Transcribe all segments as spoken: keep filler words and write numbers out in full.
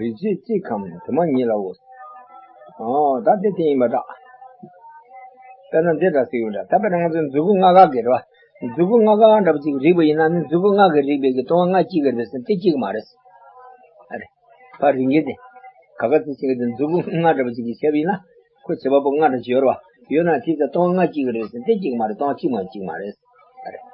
རིག་བྱེད་གཅིག་གམ་དུ་མ་ཉིད་ལའོ། ཨོ་ད་དེ་དེ་ཡིན་པ་འདྲ། དཔེར་ན་འདི་འདྲ་ཟེར་ཡོད་འདྲ། ད་དཔེར་ན་ང་ཚོའི་མཛུ་གུ་ལྔ་ཀ་གི་རེད་བ། མཛུ་གུ་ལྔ་ཀ་འདྲ་པོ་ཅིག་རིག་པ་ཡིན་ན་ནི་མཛུ་གུ་ལྔ་གི་རིག་པའི་གི་སྟོང་པ་ལྔ་གཅིག་གི་རེད་ཟེར་དེ་གཅིག་མ་རེད། ཨ་རེད། ཕར་རིག་མཁན་དེ། ག་ག་ཚོད་ཅིག་གི་དེ་མཛུ་གུ་ལྔ་འདྲ་པོ་ཅིག་གི་བྱས་པ་ཡིན་ན། ཁོ་བྱེད་པ་པོ་ལྔ་འདྲ་ཅིག་ཡོད་རེད་བ། ཡོད་ན་དེ་ཚོ་སྟོང་པ་ལྔ་གཅིག་གི་རེད་ཟེར་དེ་གཅིག་མ་རེད། སྟོང་པ་གཅིག་མ་གཅིག་མ་རེད། ཨ་རེད།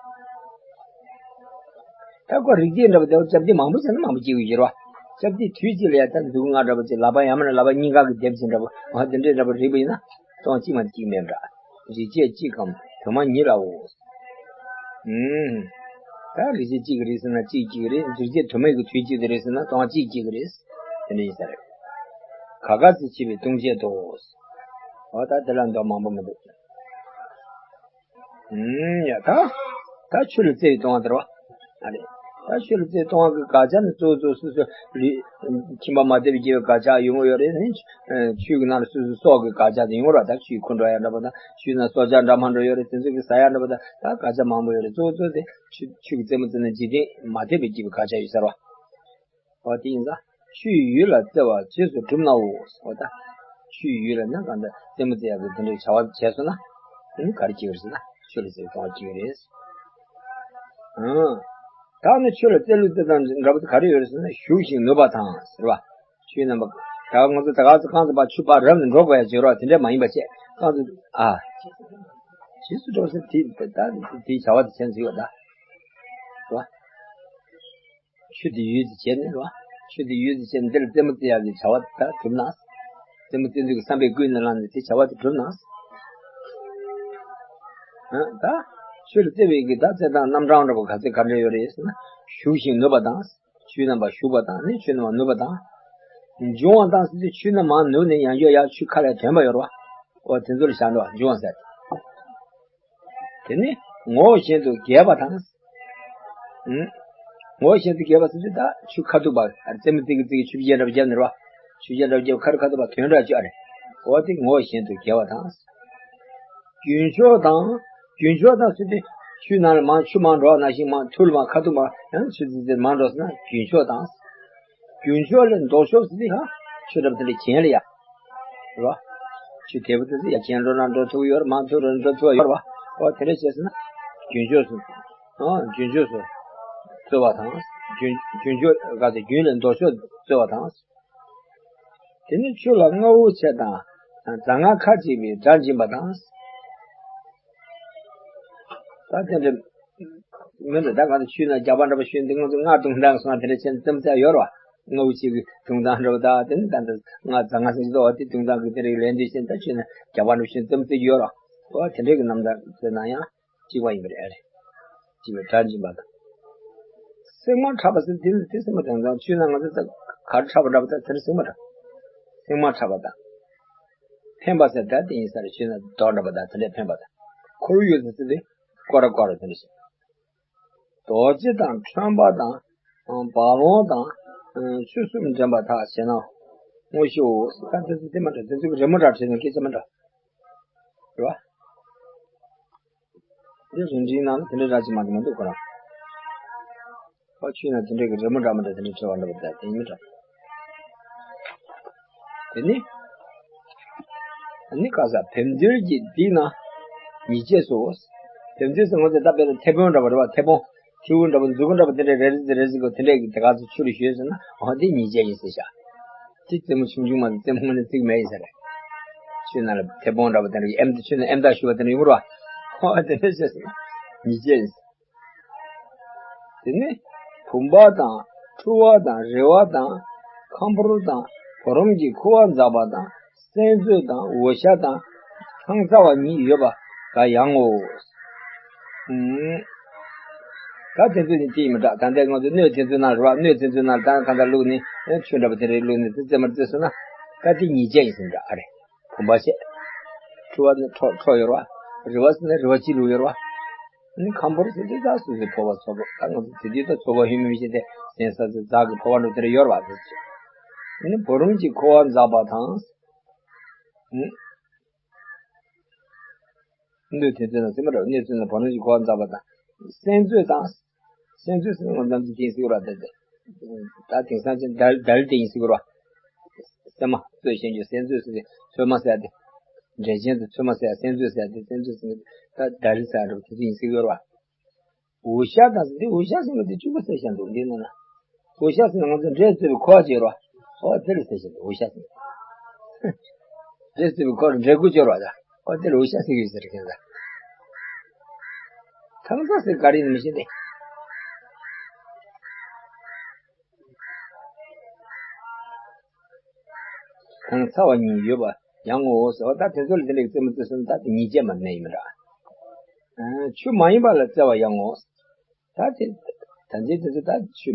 ད་ཁོ་རིག་བྱེད་འདྲ་པོ་དེ་སྐྱབས་བྱེད་མང་པོ་བྱས་ན་མང་པོ་སྐྱེ་གི་ཡོད་རེད་བ། སྐྱབས་བྱེད་དུས་གཅིག་ལ་ཡ་ད་མཛུ་གུ་ལྔ་འདྲ་པོ་ཅིག་ལག་པ་ཡང་མིན་ན་ལག་པ་གཉིས་ཀ་གི་སྡེབ་ཅིག་འདྲ་པོ་འོ་དེ་འདྲས་འདྲ་པོ་རིག་པ་ཡིན་ན་སྟོང་གཅིག་མ་གཅིག་མེད་འདྲ། རིག་བྱེད་གཅིག་གམ་དུ་མ་ཉིད་ལའོ། ཨུམ། ད་རིག་བྱེད་གཅིག་གི་རེད་ཟེར་ན་གཅིག་གཅིག་གི་རེད། རིག་བྱེད་དུ་མའི་གི་དུས་གཅིག་ཏུ་རེད་ཟེར་ན་སྟོང་གཅིག་གཅིག་གི་རེད། དེ་འདྲ་ཡིན་ས་རེད། ག་ག་ཚོད་བྱེད་པའི་ལྟུང་བྱེད་དོ། འོ་ད་དེ་ལ་མདོ་མང་པོ་མི་འདུག་ཨུམ། ཡ་ད། ད་ཆོས་ལ་བརྩེ་བའི་ལྟུང་བ་དེ་རེད་བ། ཨ་རེད། ད་ཆོས་ལ་བརྩེ་བའི་ལྟུང་བ་གི་དགག་བྱ་ནི་གཙོ་བོ་གཙོ་བོ་སོ་སོ་རེད། ཁྱིམ་པ་མ་དད་པའི་སྐྱེ་བའི་དགག་བྱ་ཡོང་གི་ཡོད་རེད། ཆོས་ཀྱི་ནང་ལ་སོ་སོའི་སྲོག་གི་དགག་བྱ་དེ་ཡོང་གི་རེད་བ། ད་ཆོས་ཁུ་འགྲོ་ཡ་འདྲ་པོ་དང་ཆོས་ནང་སྲོག་ཆགས་འདྲ་མ་འགྲོ་ཡོད་རེད། དེ་ཚོ་གི་ཟ་ཡ་འདྲ་པོ་དང་ད་དགག་བྱ་མང་པོ་ཡོད་རེད། གཙོ་བོ་གཙོ་བོ་དེ་ཆོས་ཆོས་ཀྱི་རྩེད་མོ་རྩེ་ན་འཇིག་རྟེན་མ་དད་པའི་སྐྱེ་བའི་དགག་བྱ་ཡོད་ས་རེད་བ། འོ་དེ་ཡིན་ཙང་ཆོས་ཡུལ་ལ་བརྩེ་བ་རྗེས་སུ་བསྒྲུབ་ནའོ། འོ་ད། ཆོས་ཡུལ་ལ་ན་གང་ལྟར་རྩེད་མོ་རྩེ་ཡག་གི་དེ་འདྲའི་བྱ་བ་བྱས་སོང་ན། དེ་ནི་ག་རེ་སྐྱེ་གི་རེད་ཟེར་ན་ཆོས་ལ་བརྩེ་བའི་ལྟུང་བ་སྐྱེ་གི་རེད། ཨང་། ད་ནི་ཆོས་ལ་བརྩེ་ལུགས་དེ་དང་འདྲ་པོ་དེ་ག་རེ་ཡོད་རེད་ཟེར་ན་ཞུགས་ཤིང་ནུབ་པ་དང་ཟེར་བ། ཆོས་རྣམ་པ། ད་ང་ཚོ་ད་ག་ཚོད་གང་ཚོད་པ་ཆུ་ཕར་རབ་ནས་འགྲོ་དགོས་ཡ་བྱེད་རོགས་དེ་འདྲ་མ་ཡིན་པ་བྱས་གང་ཚོད་ཨ། རྗེས་སུ་འགྲོ་ཟེར་དེ་ད་དེའི་བྱ་བ་དེ་བྱས་ཟིན་ཡོད་ད། རེད་བ། ཆོས་དེ་ཡུལ་དུ་བྱས་ནས་རེད་བ། ཆོས་དེ་ཡུལ་དུ་བྱས་ནས་འདིར་རྩེད་མོ་རྩེ་ཡག་གི་བྱ་བ་དེ་གྲུབ་ན། རྩེད་མོ་རྩེ་དུས་ཀྱི་བསམ་པས་ཀུན་ནས་བསླངས་ནས་དེ་བྱ་བ་དེ་གྲུབ་ན། ཨ་ད། ཆོས་ལ་བརྩེ་བའི་གི་ད་རྩེད་སྟངས་རྣམ་གྲངས་འདྲ་པོ་ག་ཚོད་ག་འདྲ་ཡོད་རེད་ཟེར་ན། ཞུགས་ཤིང་ནུབ་པ་དང་། ཆོས་རྣམ་པར་ཞུགས་པ་དང་ནི་ཆོས་རྣམ་པར་ནུབ་པ་དང་། འབྱུང་བ་དང་ཟེར་དུས་ཆོས་རྣམ་པར་ནུབ་ནས་ཡང་བསྐྱར་ཡར་ཆོས་ཁ་ལས་དྲན་པ་ཡོད་རེད་བ། འོ་དེ་ཚོ་ལ་བཞག་འགྲོ་བ་འབྱུང་བ་ཟེར། དེ་ནི་ངོ་བོ་གཞན་དུ་རྒྱས་པ་དང་། ཨུམ། ངོ་བོ་གཞན་དུ་རྒྱས་པ་ཟེར་དུས་ད་ཆུ་ཁ་ཐུག་པ་རྩེ་མོ་རྩེ་གི་རྩེ་གི་ཆུ་རྒྱས་འདྲ་པོ་བརྒྱབ་ནས་རེད་བ། ཆུ་རྒྱས་འདྲ་པོ་བརྒྱབ་ཁ་རུ་ཁ་ཐུག་པ་དོན་འདྲ་བཅོས་རེད། འོ་དེ་ངོ་བོ་གཞན་དུ་རྒྱས་པ་དང་། རྒྱུན་ཕྱོགས་དང་། རྒྱུན་ཕྱོགས་དང་ཟེར་དུས་ཆུའི་ནང་ལ་མར་ཆུ་མར་འགྲོ་བ་ནང་བཞིན་མར་ཐུར་མར་ཁ་ཐུག་མར་ཡང་ཆུ་རྩེ་རྩེ་མར་འགྲོ་ཟེར་ན་རྒྱུན་ཕྱོགས་དང་། རྒྱུན་ཕྱོགས་ལས་ལྡོག་ཕྱོགས་ཟེར་དུས་ཧ་ཆུ་འདྲ་པོ་དེ་འདྲ་གྱེན་ལ་ཡ། རེད་བ། ཆུ་དལ་པོ་དེ་ཚོ་ཡར་གྱེན་འགྲོ་ན་འགྲོ་ཐུབ་ཡོད་རེད། མར་ཐུག་རེད་འགྲོ་ཐུབ་ཡོད་རེད་བ། ཨོ་དེ་འདྲ་བྱས་ཟེར་ན། རྒྱུན་ཕྱོགས་སུ། ཨ་རྒྱུན་ཕྱོགས་སུ། རྩོལ་བ་དང་། རྒྱུན་རྒྱུན་ཕྱོགས་ག་ཚོད་རྒྱུན་ལས་ལྡོག་ཕྱོགས་རྩོལ་བ་དང་། དེ་ནི་ཆུ་ལ་མངའ་དབུགས་ཆད་དང་། རྫ་རྔ་ཁ་གཅིག་པའི་སྒྲ་འབྱིན་པ་དང་། ད་དེ་འདྲ། མི་འདུག་ད་གང་ལྟར་ཆུ་ན་རྒྱག་པ་འདྲ་པོ་ཤོད་འདི་ང་ཚོ་རྔ་བརྡུང་སྟངས་སོང་དེ་འདྲ་བྱས་ནས་རྩེད་མོ་རྩེ་ཡ་ཡོད་རེད་བ། མངའ་དབུགས་གཅིག་གི་བརྡུང་སྟངས་འདྲ་པོ་ད་དེ་ནི་ད་ལྟ་རྔ་རྫ་རྔ་ཟེར་གྱི་འདུག་འོ་དེ་བརྡུང་སྟངས་ཀྱི་དེ་རིགས་ལས་འདི་བྱས་ནས་ད་ཆུ་ན་རྒྱག་པ་འདྲ་པོ་ཤོད་རྩེད་མོ་རྩེ་གི་ཡོད་རེད་བ། འོ་དེ་འདྲའི་གི་རྣམ་ཐར་རྩེ་ན་ཡང་གཅིག་པ་ཡིན་པ་རེད། ཨ་རེད། གཅིག་པའི་སྒྲ་འབྱིན་པ་དང་། གསེག་མ་འཁྲབ་པ་ཟེར་དེ་ནི་དེ་གསེག་མ་དང་ཚང་ཆུ་ན་ང་ཚོ་ད་གར་འཁྲབ་པ་འདྲ་པོ་ད་དེ་ནི་གསེག་མ་འཁྲབ། གསེག་མ་འཁྲབ་པ་དང་། འཕེན་པ་ཟེར་ད་དེ་ཡིན་ས་རེད། ཆུ་ན་རྡོ་འདྲ་པོ་དང་དེ་འདྲས་འཕེན་པ་དང་། ཁོར་ཡུག་ཟེར་དེ་སྐོར་ར་སྐོར་ར་དེ་འདྲས་ཤིག་རྡོ་རྗེ་དང་ཁྲོན་པ་དང་། བ་ལོང་དང་། ཆུ་གསུམ་འདྲེན་པ་དག་བྱེད་ན། དངོས་ཤེའོ། ད་དེ་ཚོ་དེ་མ་འདྲ་དེ་ཚོ་གི་རི་མོ་འདྲ་བྲིས་ན་སྐད་ཆ་མ་འདྲ། རེད་བ། འདི་རིན་འབྲིང་ནང་ལ་དེ་འདྲ་ར་ཅིག་མ་གཏོགས་མི་འདུག་ཁོ་རང་། ཕ་ཆུ་ན་དེ་འདྲ་གི་རི་མོ་འདྲ་མི་འདྲ་དེ་འདྲ་བྲིས་པ་འདྲ་པོ་དེ་མི་འདྲ། དེ་ནི། ཨ་ནི་ཁ་ས་བེམ་རྡུལ་གྱིས་བསྡིགས་ན་ཉེས་བྱས་སོ། བེམ་རྡུལ་ཟེར་ང་ཚོ་ད་དཔེར་ན་མཐེ་བོང་འདྲ་པོ་རེད་བ། མཐེ་བོང་། མཐེའུ་འདྲ་པོ་མཛུ་གུ་འདྲ་པོ་དེ་འདྲ་རེ་རེ་ཟེར་རེ་ཟེར་གོ་དེ་འདྲ་གི་དེ་ག་ཚོད་ཆུ་རུ་ཞུས་ཟེར་ན་འོ་དེ་ཉེས་བྱས་ཡིན་ཟེར་བཞག་དེ་རྩེད་མོ་ཆུང་ཆུང་མ་རྩེད་མོ་དངོས་གནས་རྩེ་གི་མེད་ཡིན་ཟེར། ཆུ་ནང་ལ་མཐེ་བོང་འདྲ་པོ་དེ་འདྲ་གི་ཨེམ་དེ་ཆུ་ནང་ཨེམ་དག་ཞུ་བ་དེ་འདྲ་ཡོང་གི་རེད་བ། འོ་དེ་འདྲ་བྱས་ཟེར་ན་ཉེས་བྱས་ཡིན་ཟེར། དེ་ནས་བུམ་པ་དང་འཁྲུ་བ་དང་རེག་པ་དང་ཁམ་ཕོར་དང་བུ་རམ་གྱི་ཁུ་བ་འཛག་པ་དང་སྲན་ཚོད་དང་འོ་ཞ་དང་ཆང་ཚ་བ་ཉིད་ཡོད་པ་འགའ་ཡང་ངོ་། ཨུམ། ད་དེ་ཚོ་ནི་དེ་ཡིན་མི་འདྲ། ད་ལྟ་ང་ཚོ་སྣོད་དེ་ཚོའི་ནང་རེད་བ། སྣོད་དེ་ཚོའི་ནང་ད་གང་ལྟར་བླུགས་ནས་ཆུ་འདྲ་པོ་དེ་རེ་བླུགས་ནས་དེ་རྩེད་མར་རྩེས་སོང་ན་ད་དེ་ཉེས་བྱས་ཡིན་ཟེར་འདྲ་ཨ་རེད། བུམ་པ་བཤད། འཁྲུ་བ་ནི་འཁྲུ་འཁྲུ་ཡོད་རེད་བ། རེག་པ་ཟེར་ན་རེག་པ་གཅིག་བླུགས་ཡོད་རེད་བ། ནི་ཁམ་ཕོར་ཟེར་དུས་ད་སོ་སོའི་ཕོར་པ་ཚོ་པོ་ད་ང་ཚོ་དེ་དུས་ད་ཚོ་པོ་ཧི་མི་མི་བྱེད་དེ་སེན་ས་ཚོ་ཛག་གི་ཕོར་པ་འགྲོ་དེ་འདྲ་ཡོད་རེད་བ་ཟེར། ནི་བུ་རམ་གྱི་ཁུ་བ་འཛག་པ་དང་། ནི་སྣོད་དེ་ཚོའི་ནང་ཟེར་མ་རེད། སྣོད་ཚོའི་ནང་བུ་རམ་གྱི་ཁུ་བ་འཛག་པ་དང་། སྲན་ཚོད་དང་། སྲན་ཚོད་ཟེར་ན་ང་ཚོ་འདི་དེ་ཟེར་གི་རེད་དེ་དེ། ད་དེང་སང་ཅན་དལ་དལ་དེ་ཡིན་ཟེར་གི་རེད་བ། སེམས་མ་གཙོད་བཞིན་གྱི་སེམས་གཙོད་ཟེར་ཏེ་ཚོད་མ་ཟེར་ཏེ། འདྲེ་ཅན་དུ་ཚོད་མ་ཟེར་སེམས་གཙོད་ཟེར་ཏེ་སེམས་གཙོད་ཟེར་ཏེ་ད་དལ་ཟེར་འགྲོ་དེ་ཚོ་ཡིན་ཟེར་གི་རེད་བ། འུ་ཤ་དང་ཟེར་དེ་འུ་ཤ་ཟེར་བ་དེ་གཅིག་པ་ཟེར་བཞག་འདུག་འདི་ནང་ན། འུ་ཤ་ཟེར་ན་ང་ཚོ་འདྲེ་གཙོད་པའི་ཁོག་ཅེས་རེད་བ། ཨོ་དེ་ལ་ཟེར་བཞག་འདུག་འུ་ཤ་ཟེར། འདྲེ་གཙོད་པའི་ཁོག་འདྲེ་རྐུ་ཅེས་རེད་བ་ད། ཨོ་དེ་ལ་འུ་ཤ་ཟེར་གི་ཡོད་ཟེར་མཁན་ད། ཐང་ཚ་ཟེར་ག་རེ་ཡིན་མི་ཤེས་ཏེ། ཐང་ཚ་བ་གཉིས་ཡོད་པ་ཡང་ངོ་བོ་ཟེར་བ་ད་དེ་ཚོ་ལ་དེ་འདྲའི་རྩེད་མོ་རྩེ་སོང་ད་དེ་ཉེས་བྱས་མ་ནས་ཡིན་མི་འདྲ། ཆུ་མ་ཡིན་པ་ལ་རྩེ་བ་ཡང་ངོ་བོ། ད་དེ་ད་དེ་དེ་ཚོ་ད་ཆུ་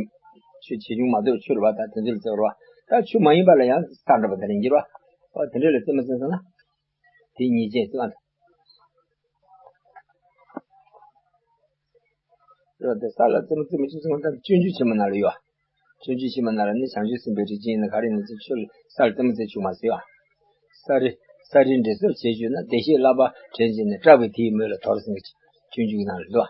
ཆུ་ཆེ་ཆུང་མ་གཏོགས་ཆུ་རེད་བ་ད་དེ་ཚོ་ལ་རྩེ་བ་རེད་བ། ད་ཆུ་མ་ཡིན་པ་ལ་ཡང་ས་འདྲ་བ་དེ་འདྲ་ཡིན་གྱི་རེད་བ། ཨོ་དེ་འདྲ་ལ་རྩེད་མོ་རྩེ་སོང་ན། དེ་ཉེས་བྱས་རྩེ་བ་འདྲ། རེད་དེ་ས་ལ་རྩེད་མོ་རྩེ་མི་བྱེད་ཚུལ་ད་སྤྱོད་འཇུག་ཆེན་མོ་ནང་ལ་ཡོད། སྤྱོད་འཇུག་ཆེན་མོ་ནང་ལ་ནི་བྱང་ཆུབ་སེམས་དཔའི་རིགས་ཅན་ནི་ག་རེ་ནི་ཚེ་ཆུ་ལ་ས་ལ་རྩེད་མོ་རྩེ་བཅུག་མ་ཟེར་བ། ས་རི་ས་རི་འདྲེ་སོར་བྱེད་བཅུག་ན་བདེ་གཤེགས་བསླབ་པ་དྲན་བྱས་ནས་སྐྲག་པའི་དེའི་མོད་ལ་དོར་ཟིན་གྱི་སྤྱོད་འཇུག་ནང་ལ་འདུག་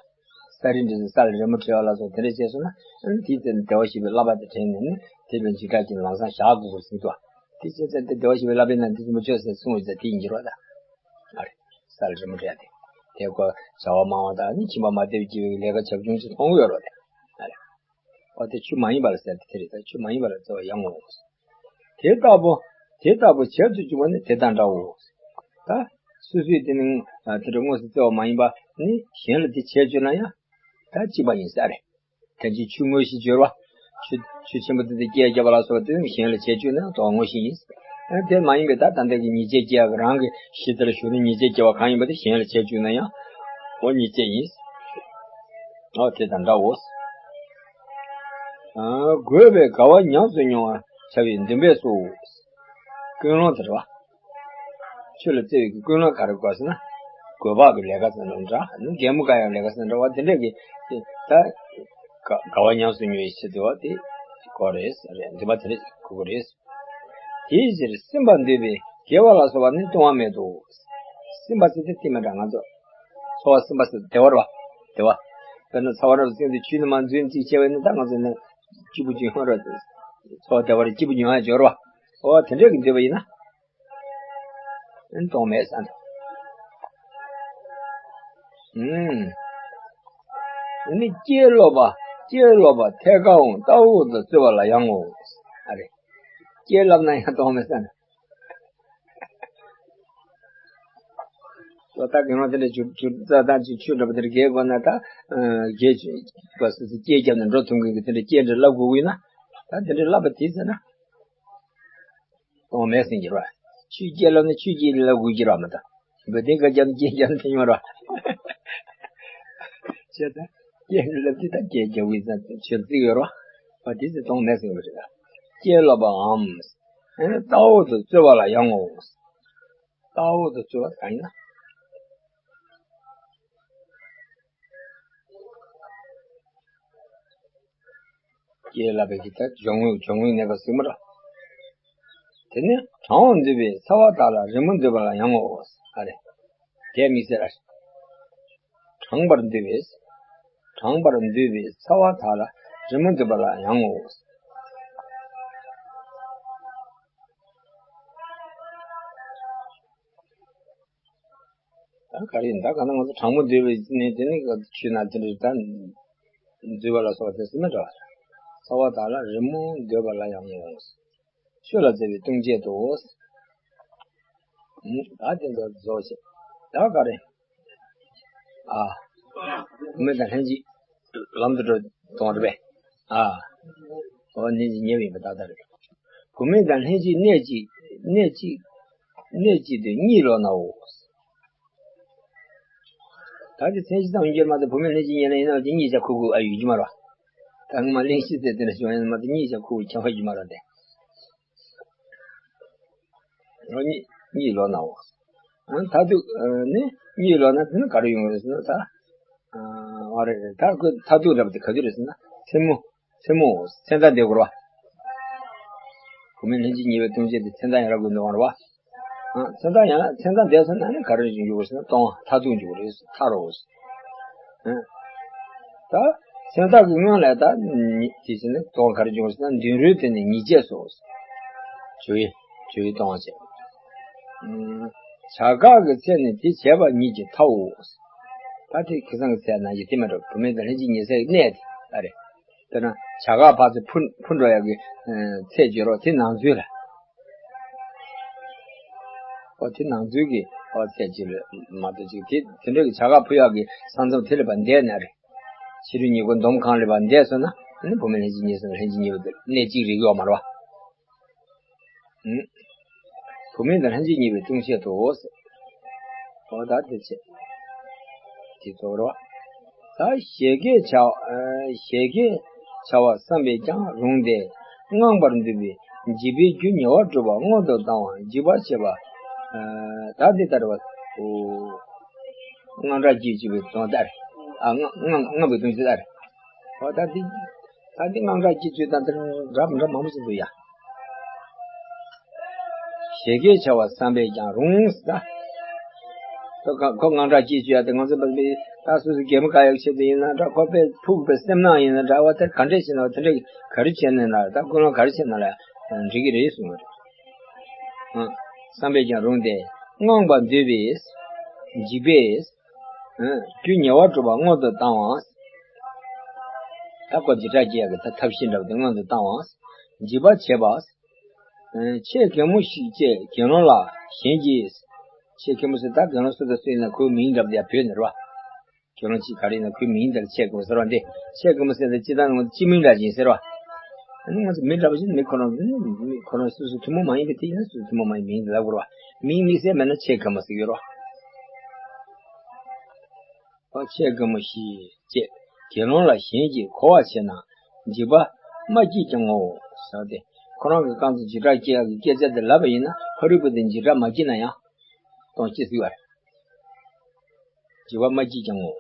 ས་རི་འདྲེ་སོར་ས་ལ་རི་མོ་བྲིས་པ་ལ་སོགས་དེ་འདྲ་བྱས་སོང་ན་དེའི་ཚེ་ནི་བདེ་བར་གཤེགས་པའི་བསླབ་པ་དེ་དྲན་ནས་ནི་དེ་ལ་འཇིགས་སྐྲག་གི་ལམ་སང་བཞག་དགོས་པར་ཟིན་འདུག་དེ་བྱས་ཚེ་འདི་བདེ་བར་གཤེགས་པའི་བསླབ་པའི་ནང་དེ་རིན་པོ་ཆེ་ཟེར་གསུངས་ཡོད་ཚེ་དེ་ཡིན་གྱི་རེད་ད། ཨ་རེ། ས་ལ་རི་མོ་བྲིས་ཏེ། དེ་ཀོ་བྱ་བ་མང་བ་དང་ནི་ཁྱིམ་པ་མ་བདེ་བ་སྐྱེ་བའི་ལས་ཀ་བྱབ་ཆུང་ཅིག་མཐོང་གི་ཡོད་རེད་དེ། ཨ་རེ། ཨོ་དེ་ཆུ་མ་ཡིན་པ་ལ་ཟེར་ཏེ་དེ་རེད་ད་ཆུ་མ་ཡིན་པ་ལ་རྩེ་བ་ཡང་ངོ་། དེ་ལྟ་བུ་དེ་ལྟ་བུ་བྱེད་དུ་བཅུག་པ་ནི་དེ་དང་འདྲའོ། ད་སོ་སོའི་དེ་ནི་དེ་འདྲ་དངོས་སུ་རྩེ་བ་མ་ཡིན་པ་ནི་གཞན་ལ་དེ་བྱེད་བཅུག་ན་ཡང་ད་གཅིག་པ་ཡིན་ས་རེད། དེ་ཕྱིར་ཆུ་དངོས་གཞི་སྦྱོར་བ། ཆུ་ཆུ་ཆེན་པོ་དེ་དེ་སྐྱེད་རྒྱབ་པ་ལ་སོགས་པ་དེ་གཞན་ལ་བྱེད་བཅུག་ན་དོ་དངོས་གཞི་ཡིན། ཨ་དེ་མ་ཡིན་པའི་ད་ད་ལྟ་གི་ཉེས་བྱས་སྐྱེ་བ་རང་གི་གཞི་དེར་ཞུགས་ནས་ཉེས་བྱས་སྐྱེ་བ་གང་ཡིན་པ་དེ་གཞན་ལ་བྱེད་བཅུག་ན་ཡང་འོ་ཉེས་བྱས་ཡིན། འོ་དེ་དང་འདྲའོ། ཨ་དགོས་པའི་དགའ་བ་ཉམས་སུ་མྱོང་བར་བྱ་བའི་འདུན་པས་སོ། ཀུན་སློང་དེ་རེད་བ། ཆོས་ལ་བརྩེ་བའི་ཀུན་སློང་ག་རེ་དགོས་ཟེར་ན། དགོས་པ་གི་ལས་ཀ་ཟེར་ན་འདྲ་ནི་རྒན་མོ་ག་ཡང་ལས་ཀ་ཟེར་ན་འདྲ་བ་དེ་འདྲ་གི་ད་དགའ་བ་ཉམས་སུ་མྱོང་བའི་ཆེད་དུ་བ་དེ་དགོས་རེད་ཟེར་རེད་འདུན་པ་དེ་རེད་དགོས་དགོས་རེད། དེའི་ཕྱིར་སེམས་པ་འདུལ་བའི་དགེ་བ་ལ་སོགས་པ་ནི་ལྟུང་བ་མེད་དོ། སེམས་པ་ཟེར་དེ་དེ་མེད་འདྲ་ང་ཚོ་ཚོར་བ་སེམས་པ་ཟེར་བདེ་བ་རེད་བ། བདེ་བ། དཔེར་ན་ཚ་བ་རབ་སེམས་དེ་ཆུ་ནི་མ་འཛུལ་ཅིག་བྱས་པས་ནི་ད་ང་ཚོ་ནི་སྐྱིད་པོ་ཅིག་ཡོང་རེད། ཚོར་བ་བདེ་བ་རེད་སྐྱིད་པོ་ཡོང་ཡ་འབྱོར་བ། ཨོ་དེ་འདྲས་ཀྱི་འདོད་པ་ཡིན་ན། ཨན་གཏོང་མེད་ས་འདུག་ཨུམ། ཨ་ནི་སྐྱེས་ལོ་པ་སྐྱེས་ལོ་པ་ཐད་ཀའང་ལྟ་འོག་ཏུ་རྩོལ་བ་ལ་ཡང་ངོ་། ཨ་རེ། སྐྱེས་ལབ་ན་ཡང་གཏོང་མེད་ས་འདུག་ལོ་ད་གི་ང་དེ་འདྲ་ཆུ་ཆུ་རྩྭ་ཐང་ཆུ་ཆུ་འདྲ་པོ་དེ་འདྲ་རྒྱས་དགོས་ན་ད་རྒྱས་ཆུ་པ་སུ་སུ་སྐྱེས་རྒྱབ་ནས་འགྲོ་ཐུབ་མཁན་གྱི་དེ་འདྲ་སྐྱེས་འདྲ་ལབ་དགོས་ཀྱི་ཡིན་ན་ད་དེ་འདྲ་ལབ་པ་དེ་ཟེར་ན། གཏོང་མེད་ཟེར་གྱི་རེད། ཆུ་སྐྱེས་ལབ་ན་ཆུ་སྐྱེས་ལབ་དགོས་ཀྱི་རེད་མ་གཏོགས། འབོད་དེ་ཀ་རྒྱབ་ན་སྐྱེས་རྒྱབ་ན་ཕན་ཡོད་རེད། བྱས་ཙང་སྐྱེས་ལབ་དུས་ད་སྐྱེས་རྒྱབ་དགོས་ཙང་ཆོས་བརྩི་ཡོད་རེད། བ་དེ་ཚོ་གཏོང་མེད་ཟེར་གྱི་རེད། སྐྱེས་ལབ་པའམ། ཨེ་ལྟ་འོག་ཏུ་རྩོལ་བ་ལ་ཡང་ངོ་། ལྟ་འོག་ཏུ་རྩོལ་བ་གང་ཡིན་ན། སྐྱེས་ལབ་པའི་གི་ད་སྦྱོར་དངོས་སྦྱོར་དངོས་གནས་པ་ཟེར་མ་རེད། དེ་ནི་གྲང་བར་འདུས་པའི་ཚ་བ་དག་ལ་རི་མོ་འདོད་པ་ལ་ཡང་ངོ་། ཨ་རེ། དེ་དམིགས་བསལ་རེད། གྲང་བར་འདུས་པའི། གྲང་བར་འདུས་པའི་ཚ་བ་དག་ལ་རི་མོ་འདོད་པ་ལ་ཡང་ངོ་། ད་ག་རེ་ཡིན་ད་ག་ན་ང་ཚོ་གྲང་མོ་འདོད་པའི་ནི་དེ་ནི་ཆུ་ན་དེ་འདྲ་ད་འཛུལ་བ་ལ་སོགས་དེ་སེམས་མེད་འགྲོ་བ། ཚ་བ་དག་ལ་རི་མོ་འདོད་པ་ལ་ཡང་ངོ་། ཆོས་ལ་བརྩེ་བའི་ལྟུང་བྱེད་དོ། ད་དེ་ཚོ་རྫོགས་ཤིག་ད་ག་རེ། ཨ། བུད་མེད་དང་ལྷན་ཅིག་ལམ་དུ་འགྲོ་གཏོང་རེད་པས། ཨ། འོ་ནི་ཉེ་བ་ཡིན་པ་ད་ལྟ་རེད། བུད་མེད་དང་ལྷན་ཅིག་གནས་གཅིག་གནས་གཅིག་གནས་གཅིག་ཏུ་གཉིད་ལོག་ནའོ། ད་དེ་མཚན་གཞི་ཙམ་ཡིན་གྱི་མ་གཏོགས་བུད་མེད་ལྷན་ཅིག་གཉིད་ལ་ཡིན་ན་དེ་གཉིད་ཀྱང་ཁུག་ཁུག་ཨ་ཡོད་ཀྱི་མ་རེད། ད་ངོ་མ་གླེང་གཞི་ཟེར་དེ་འདྲ་ཞིག་ཡོང་ཡིན་ན་མ་གཏོགས་གཉིད་ཀྱང་ཁུག་ཁུག་ཁྱབ་པ་ཡོད་མ་རེད་དེ། གཉིད་གཉིད་ལོག་ནའོ། ཨ་མཐར་ཐུག་ཨ་ནི་གཉིད་ལོག་ན་དེ་ནི་ག་རེ་ཡོང་གི་རེད་ཟེར་ན་ད། ཨ་རེད་རེད་ད་ཁོས་མཐར་ཐུག་འདྲ་པོ་དེ་ག་དུས་རེད་ཟེར་ན་མཚན་མོ། མཚན་མོ་མཚན་མཐའ་འདས་དགོས་རེད་བ། བུད་མེད་ལྷན་ཅིག་གཉིད་པའི་ལྟུང་བྱེད་དེ་མཚན་མཐའ་ཡང་རག་དགོས་འདུག་རེད་བ། ཨ་མཚན་མཐའ་ཡང་མཚན་མཐའ་འདས་སོང་ན་ནི་ག་རེ་འཇུག་དགོས་ཟེར་ན་སྟོང་མཐར་ཐུག་འཇུག་དགོས་རེད་མཐའ་རོ། ཨ་ད། སེམས་ཐག་གི་སྔོན་ལ་ད་ཉི་དེ་བཞིན་ནི་གཏོང་ག་རེ་བྱུང་ཟེར་ན་མདུན་རོལ་དེ་ནི་ཉིས་བརྒྱས་སོ། ཇོ་བོའི་ཇོ་བོའི་གཏོང་བ་བྱས། བྱ་གག་གི་ཚད་ནི་དེ་བྱས་པ་ཉིད་ཀྱི་མཐའོ། ད་དེ་ཁ་སང་གི་ཚད་ནང་བཞིན་དེ་མ་འགྲོ་བུད་མེད་དང་ལྷན་ཅིག་ཉལ་སའི་གནས་དེ་ཨ་རེད། དཔེར་ན་བྱ་གག་ཕར་ཚུར་འཕུར་འཕུར་འགྲོ་ཡག་གི་ཚད་བརྗོད་རོགས་དེ་ནང་ཚུད་ལ། ཨོ་དེ་ནང་ཚུད་ཀྱི་ཨོ་ཚད་ཅིག་ལ་མ་གཏོགས་ཅིག་དེ་དེ་འདྲ་གི་བྱ་གག་འཕུར་ཡག་གི་ས་མཚམས་དེ་ལ་བ་འདས་ནས་རེད། ཕྱི་རོལ་ཉེ་འཁོར་འདོམ་གང་ལས་བ་འདས་སོང་ན་ཨ་ནི་བུད་མེད་ལྷན་ཅིག་ཉལ་སོང་ན་ལྷན་ཅིག་ཉལ་བ་དེ་གནས་གཅིག་རེད་ཡོད་མ་རེད་བ། བུད་མེད་དང་ལྷན་ཅིག་ཉལ་བའི་ལྟུང་བཤད་དོ། ཨོ་ད་དེ་བྱས། དེ་ཚོ་རོ། ད་བཞད་གད་བྱ་བ་བཞད་གད་བྱ་བ་བསམ་པས་ཀྱང་རུང་སྟེ་དངངས་པར་འདུས་པའི་འཇིགས་པའི་རྒྱུ་ཉེ་བར་སྒྲུབ་པ་སྔོན་དུ་བཏང་བ་འཇིགས་པར་བྱེད་པ། ད་དེ་ལྟར་བ། དངངས་སྐྲག་སྐྱེ་བྱེད་པའི་དོན་ལྟར། ཨ་དངངས་དངངས་དངངས་པའི་དོན་ཅི་ལྟར། ཨོ་ད་དེ། ད་འདི་དངངས་སྐྲག་སྐྱེ་ཚུལ་དང་དེ་འདྲ་འདྲ་མང་པོ་ཞིག་འདུག་ཡ། བཞད་གད་བྱ་བ་བསམ་པས་ཀྱང་རུང་ཟེར། ད་ཁོ་ཁོ་དངངས་སྐྲག་སྐྱེ་བཅུག་ཡ་དེ་ང་ཚོ་བས་ད་སོ་སོ་གད་མོ་ག་ཡག་ཆེད་དུ་ཡིན་ན་འདྲ་ཁོ་པས་ཕུག་པའི་སེམས་ནང་ཡིན་ན་འདྲ་བ་དེ་ག་འདྲས་བྱས་ན་དེ་འདྲས་ག་རེ་བྱས་ནས་ན་ད་ཀུན་སློང་ག་རེ་བྱས་ན་ལ་འགྲིག་གི་རེད་གསུངས་པ་རེད། བསམ་པས་ཀྱང་རུང་སྟེ་དངངས་པར་འདུས་པས་འཇིགས་པས་རྒྱུ་ཉེ་བར་སྒྲུབ་པ་སྔོན་དུ་བཏང་བ། ད་ཁོ་འཇིགས་སྐྲག་སྐྱེ་ཡག་གི་ད་ཐབས་ཤེས་འདྲ་བ་དེ་སྔོན་དུ་བཏང་བ། འཇིགས་པར་བྱེད་པ། ཆེ་གེ་མོ་ཞིག་ཅེས་དགེ་སློང་ལ་གཞན་གྱིས། ཆེ་གེ་མོ་ཟེར་ད་དགེ་སློང་སུ་དང་སུ་ཡིན་ན་ཁོའི་མིང་འདྲ་བ་དེ་ཡང་བོས་ནས་རེད་བ། དགེ་སློང་གཅིག་ག་རེ་ཡིན་ན་ཁོའི་མིང་དེར་ཆེ་གེ་མོ་ཟེར་བ་འདི་ཆེ་གེ་མོ་ཟེར་ཏེ་སྤྱིར་བཏང་ནི་ང་ཚོ་སྤྱི་མིང་འདྲ་ཅིག་ཟེར་བ། ཨ་ནི་ང་ཚོ་མི་འདྲ་བ་ཞིག་མི་ཁོ་རང་མི་ཁོ་རང་སོ་སོ་ཐུན་མོང་མ་ཡིན་པའི་དེ་ཡིན་ན་སོ་སོ་ཐུན་མོང་མ་ཡིན་མིང་དེ་ལབ་དགོས་རེད་བ། མིང་དམིགས་བསལ་མེད་ན་ཆེ་གེ་མོ་ཟེར་གྱི་ཡོད་རེད་བ། ཨོ་ཆེ་གེ་མོ་ཞིག་ཅེས་དགེ་སློང་ལ་གཞན་གྱིས་གོ་བར་བྱས་ན་འཇིགས་པ་མ་སྐྱེས་ཀྱང་ངོ་། ཟེར་ཏེ་ཁོ་རང་གི་རྐང་ཚོ་འཇིགས་སྐྲག་སྐྱེ་ཡག་གི་སྐད་ཆ་དེ་ལབ་པ་ཡིན་ན་ཕ་རོལ་པོ་དེ་འཇིགས་སྐྲག་མ་སྐྱེས་ན་ཡང་གཏོང་སྐྱེ་སྲིད་པ་རེད། འཇིགས་པ་མ་སྐྱེས་ཀྱང་ངོ་།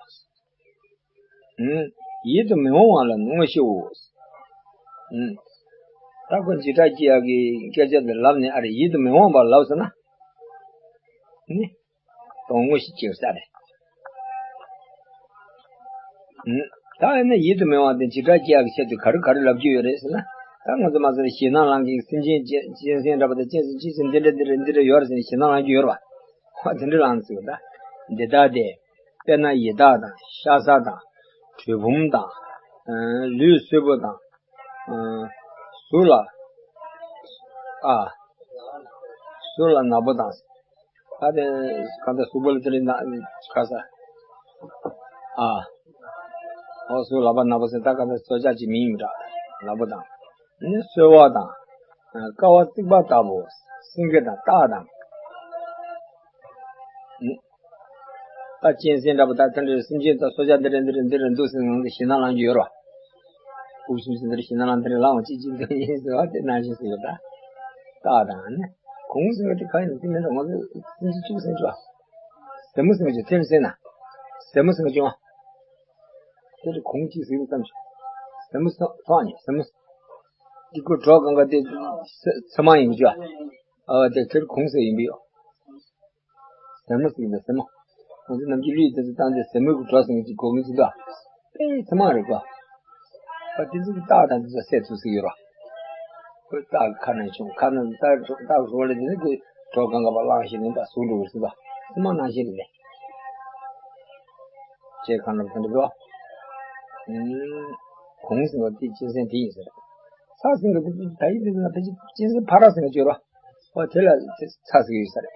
ཡིད་དུ་མི་འོང་བ་ལ་དངོས་ཤེའོ། ད་ཁོ་འཇིགས་སྐྲག་སྐྱེ་ཡག་གི་སྐད་ཆ་དེ་ལབ་ནས་ཨ་རེ་ཡིད་དུ་མི་འོང་བ་ལབ་སོང་ན། ནི། དོན་དངོས་ཤིག་སྐྱེ་ས་རེད། ད་ཨ་ནི་ཡིད་དུ་མི་འོང་བ་དེ་འཇིགས་སྐྲག་སྐྱེ་ཡག་གི་ཆེད་དུ་ག་རེ་ག་རེ་ལབ་ཀྱི་ཡོད་རེད་ཟེར་ན། ད་ང་ཚོ་མ་ཟེར་ཞེད་སྣང་ལངས་ཀྱི་སེམས་ཅན་གཅན་གཅན་གཟན་འདྲ་པོ་དང་གཅན་གཟན་ཅི་ཟེར་འདི་འདྲ་འདི་འདྲ་འདི་འདྲ་ཡོད་རེད་ཟེར་ནས་ཞེད་སྣང་ལངས་ཀྱི་ཡོད་རེད་བ། ཨ་དེ་འདྲ་ལངས་ཟེར་བ་ད། འདི་དག་སྟེ། དཔེར་ན་ཡི་དྭགས་དང་ཤ་ཟ་དང་། གྲུལ་བུམ་དང་། ལུས་སྲུལ་པོ་དང་། གཟུགས་ལ། ཨ། གཟུགས་ལ་ནག་པོ་དང་། ཨ་དེ་གང་ལྟར་གཟུགས་པོ་ལ་དེ་རིང་ན་ཁ་ས། ཨ། ཨོ་གཟུགས་ལག་པ་ནག་པོ་ཟེར་ད་གང་ལྟར་སྲོག་ཆགས་ཀྱི་མིང་ཡིན་འདྲ། ནག་པོ་དང་། ནི་སོལ་བ་དང་། ཀ་བ་རྩིག་པ་ལྟ་བུ། སེང་གེ་དང་སྟག་དང་། ད་གཅན་གཟན་འདྲ་པོ་ད་དེ་འདྲའི་སེམས་ཅན་དང་སྲོག་ཆགས་འདི་འདྲ་འདི་འདྲ་འདི་འདྲ་འདུག་ཟེར་ནས་ཞེད་སྣང་ལངས་ཀྱི་ཡོད་རེད་བ། དབུགས་ཕྱིན་ཕྱིན་འདིར་ཞེད་སྣང་ལངས་འདིར་ལངས་ཅི་ཅི་འདུག་ཡིན་ཟེར་བ་དེ་ནང་བཞིན་ཟེར་བ་ད། སྟག་དང་ནི། གོང་ཟེར་བ་དེ་གང་ཡིན་དེ་མིན་འགྲོ་ང་ཚོ་སེམས་ཅན་གཅིག་ཟེར་བ། ཟེ་མོ་ཟེར་བ་ཅིག་དེར་ཟེར་ན། ཟེ་མོ་ཟེར་བ་ཅིག་ཡོང་། དེ་ལ་གོང་གཅིག་ཟེར་བ་ཙམ་ཅིག་ཟེ་མོ་ཟེར་བ་ནི་ཟེ་མོ། འདི་ཀོ་གྲོགས་གང་ག་དེ་ཚེ་མ་ཡིན་གྱི། ཨ་དེ་དེར་གོང་ཟེར་ཡིན་པས་ཡོ། ཟེ་མོ་ཟེར་གྱི་འདུག་ཟེ་མོ། ང་ཚོ་ནམ་རྒྱུན་ལུས་དེ་ཚོ་བཏང་སྟེ་ཟེ་མོའི་གི་གྲོགས་ཟེར་གྱི་གོ་གི་ཅི་འདུག་དཔེ་ཚེ་མ་རེད་གོ། ཨ་དེ་ཚོ་གི་སྟག་དང་དེ་ཚོ་བསད་ཐུབ་ཟེར་གྱི་ཡོད་རོ། ཁོའི་སྟག་གི་ཁ་ནས་བྱུང་ཁ་ནས་སྟག་སྟག་རོ་ལས་དེ་ནི་ཁོའི་གྲོགས་གང་ག་པ་བླངས་ཤིག་ནས་ད་ཟུག་འགྲོ་གི་ཟེར་འདུག་ཚེ་མ་ནང་བཞིན་རེད་ལེ། ཅེས་གང་ལ་དེ་འདྲ་འདུག་གོང་ཟེར་བ་དེ་གཅན་གཟན་དེ་ཡིན་ཟེར། ཚ་ཟེར་བ་དེ་ད་ཡིན་དེ་ན་ཕལ་ཆེར་གཅན་གཟན་ཕ་ར་ཟེར་བ་བརྗོད་རོ། ཨོ་དེ་ལ་ཚ་ཟེར་གྱི་ཡོད་ས་རེད།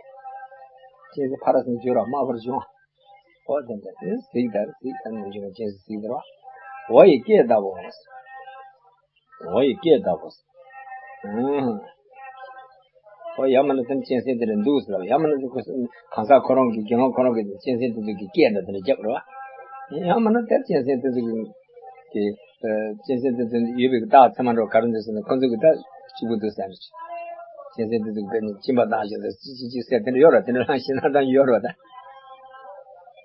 གཅན་གཟན་ཕ་ར་ཟེར་གྱི་ཡོད་ར་དམར་པོར་བྱུང་། ཨོ་དེ་འདྲ་དེ་གཟིགས་དང་གཟིགས་དང་མི་འབྱུང་བ་གཅན་གཟན་གཟིགས་དང་། འོ་ཡི་སྐད་ལྟ་བུ། འོ་ཡི་སྐད་ལྟ་བུ། ཨོ་ཡང་མིན་ན་དེ་གཅན་གཟན་དེ་འདྲ་འདུག་ཟེར་བ། ཡང་མིན་ན་དེ་གང་ཟག་ཁོ་རང་གི་དགེ་སློང་ཁོ་རང་གི་གཅན་གཟན་དེ་ཚོ་གི་སྐད་འདྲ་དེ་འདྲ་རྒྱབ་རེད་བ། ཡང་མིན་ན་དེ་གཅན་གཟན་དེ་ཚོ་གི་དེ། གཅན་གཟན་དེ་ཚོ་ཡོད་པའི་སྟག་ཚང་མ་འགྲོ་ག་རེ་འདུག་ཟེར་ན་ཁོ་ཚོ་གི་ད་གཅིག་པུ་འདུག་ཟེར། གཅན་གཟན་དེ་ཚོ་དཔེ་ནི་གཅིན་པ་བཏང་བཞིན་དུ་ཅི་ཅི་ཅི་ཟེར་དེ་འདྲ་ཡོད་ར། དེ་འདྲ་ལ་ཞེད་སྣང་བཏང་ཡོད་ར་ད།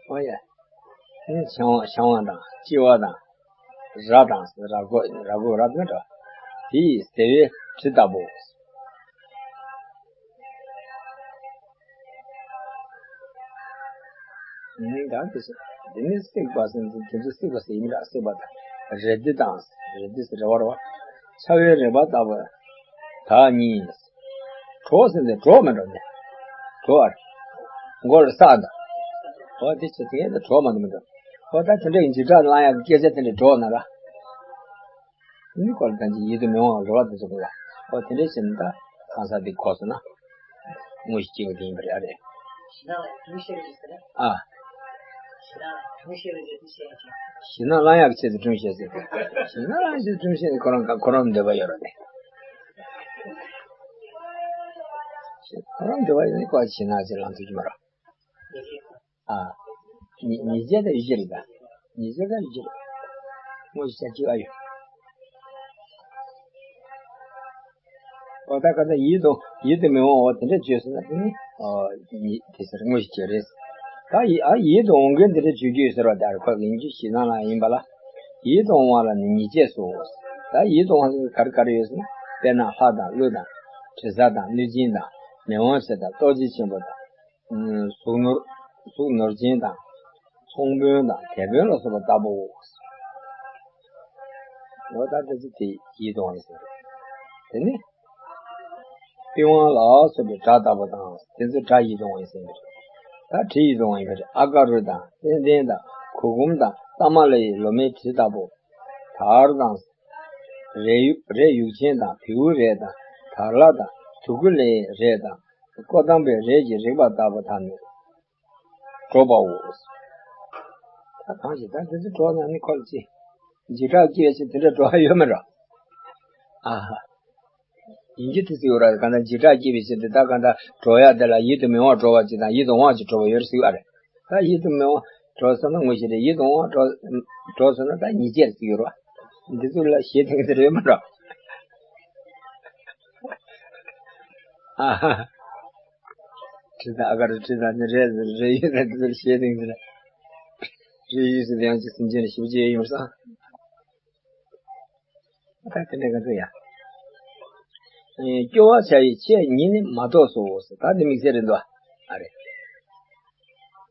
ཨོ་ཡ། ནི་ཆང་བ་ཆང་བ་དང་ལྕི་བ་དང་། ར་དང་ར་མགོ་ར་མགོ་ར་མེད་འགྲོ། དེ་ཡི་ཟེ་བའི་དྲི་ལྟ་བུ། ནི་ད་དེ་ཟེར། འདི་ནི་བསྲེགས་པ་ཟེར་ན་དེ་ཚོ་བསྲེགས་པ་ཟེར་ཡིན་ར་བསྲེགས་པ་དང་། རེ་ལྡེ་དང་། རེ་ལྡེ་ཟེར་རེ་བ་རེ་བ། ཚ་བའི་རེག་པ་ལྟ་བུ། བདག་ཉིད། གྲོགས་ཟེར་ནས་གྲོགས་མི་འགྲོ་ནས། གྲོགས་ཨ་རེ། མགོ་ལ་ས་དང་། འོ་དེ་ཆེ་དེ་ཡང་གྲོགས་མ་འདུག་མི་འགྲོ། འོ་ད་དེ་འདྲ་ཡིན་འཇིགས་སྐྲག་ལངས་ཡག་གི་སྐད་ཆ་དེ་འདྲ་སྒྲོག་ན་ར། ནི་ཁོ་ལ་ད་ཅི་ཡིད་དུ་མི་འོང་བ་རེ་བ་དེ་ཚོ་གོ་ཡ། འོ་དེ་འདྲ་བྱས་ན་ད་གང་ཟག་འདི་གོ་སོང་ན། དངོས་གཞི་སྐྱེ་བ་དེ་ཡིན་པ་རེད་ཨ་རེད། ཞེ་སྡང་ལ་སྒྲུང་བཤད་རེད་ཟེར་ན། ཨ། ཞེ་སྡང་ལ་སྒྲུང་བཤད་རེད་ཟེར་ན་བཤད་ཡ་ཅིག་ཞེ་སྡང་ལངས་ཡག་ཆེད་དུ་སྒྲུང་བཤད་ཟེར། ཞེ་སྡང་ལངས་ཆེད་དུ་སྒྲུང་བཤད་ནི་ཁོ་རང་ཁོ་རང་འདོད་པ་ཡོད་ར་ནི། ཁོ་རང་འདོད་པ་ཡོད་ནི་ཁོ་ཞེ་སྡང་ཆེད་ལངས་ཐུབ་ཀྱི་མ་རེད། ཨ། ཉེས་ཉེས་བྱས་དང་ཡུལ་ཅན་རེད་ད། ཉེས་བྱས་དང་ཡུལ་ཅན་རེད། དངོས་གཞི་ཆ་གཅིག་ཨ་ཡོད། འོ་ད་ག་ད་ཡིད་དུ་ཡིད་དུ་མི་འོང་བ་དེ་འདྲ་བརྗོད་ཟེར་ན་དེ་ནི། ཨོ། ཉེས་དེ་ཟེར་དངོས་གཞི་ཅིག་རེད། ད་ཡིད་ཨ་ཡིད་དུ་འོང་མཁན་དེ་འདྲ་བརྗོད་རྒྱུ་ཡོད་ཟེར་བ་དེ་ཨ་རེ་ཁོ་ཡིན་རྒྱུ་ཞེ་སྡང་ལ་ཡིན་པ་ལ། ཡིད་དུ་འོང་བ་ལ་ནི་ཉེས་བྱས་སོ། ད་ཡིད་དུ་འོང་ཟེར་ག་རེ་ག་རེ་ཡོད་ཟེར་ན་དཔེར་ན་ལྷ་དང་ཀླུ་དང་། དྲི་ཟ་དང་གནོད་སྦྱིན་དང་། མི་དབང་ཆེ་དང་རྡོ་རྗེ་ཆེན་པོ་དང་། གཟུགས་ནོར། གཟུགས་ནོར་ཅན་དང་། ཚོང་དཔོན་དང་དེད་དཔོན་ལ་སོགས་པ་ལྟ་བུའོ། འོ་ད་ལྟ་ཅི་དེ་ཡིད་དུ་འོང་ཡིན་ཟེར། དེ་ནི། པི་ཝང་ལ་སོགས་པའི་སྒྲ་ལྟ་བུ་དང་དེ་ཚོ་སྒྲ་ཡིད་དུ་འོང་ཡིན་ཟེར། ད་དྲི་ཡིད་དུ་འོང་ཡིན་པ་རེད། ཨ་ཀ་རུ་དང་ཙན་དན་དང་གུར་གུམ་དང་ཏཱ་མ་ལ་ཡི་ལོ་མའི་དྲི་ལྟ་བུ། དར་དང་། རས་ཡུག་རས་ཡུག་ཆེན་དང་བེའུའི་རས་དང་དར་ལ་དང་དུ་ཀུ་ལའི་རས་དང་། ཀོ་དམ་པའི་རས་ཀྱི་རེག་པ་ལྟ་བུ་དག་ནི་སྒྲོག་པའོ། ད་གང་ཞིག་ད་འདི་ཚོ་སྒྲོག་ན་ནི་ཁོ་ལ་ཅི། འཇིགས་སྐྲག་སྐྱེ་ཞིག་དེ་འདྲ་སྒྲོག་ཡ་ཡོད་མེད་ར། ཨ་ཧ། ཡིན་གྱི་དེ་ཚོ་ཡོད་ར་གང་ལྟར་འཇིགས་སྐྲག་སྐྱེ་བའི་ཕྱིར་དུ་ད་གང་ལྟར་སྒྲོག་ཡ་དེ་ལ་ཡིད་དུ་མི་འོང་སྒྲོག་པ་ཅིག་དང་ཡིད་དུ་འོང་བ་ཅིག་སྒྲོག་པ་ཡོད་རེད་ཟེར་གྱི་ཡོད་རེད། ད་ཡིད་དུ་མི་འོང་སྒྲོག་སོང་ན་དངོས་གཞི་རེད། ཡིད་དུ་འོང་སྒྲོག་སྒྲོག་སོང་ན་ད་ཉེས་བྱས་རེད་ཟེར་གྱི་ཡོད་རེད་བ། འདི་ཚོ་ལ་ཞེད་དེ་གི་དེ་རེད་མ་རེད། ཨ་ཧ། དྲི་དང་ཨ་ག་རུ་དྲི་དང་ནི་རས་རས་ཡོད་ན་དེ་ཚོར་ཞེད་དེ་ཚོར། རས་ཡོད་ཟེར་ཡང་ཅི་སེམས་ཅན་ཞིབ་ཅེས་ཡོང་ས། ད་དེ་འདྲ་ག་ཚོད་ཡ། སྐྱོ་བ་བྱ་ཡི་ཆེད་ཉིད་ནི་མ་གཏོགས་སོ། ད་འདི་དམིགས་བསལ་རེད་འདུག་ཨ་རེད།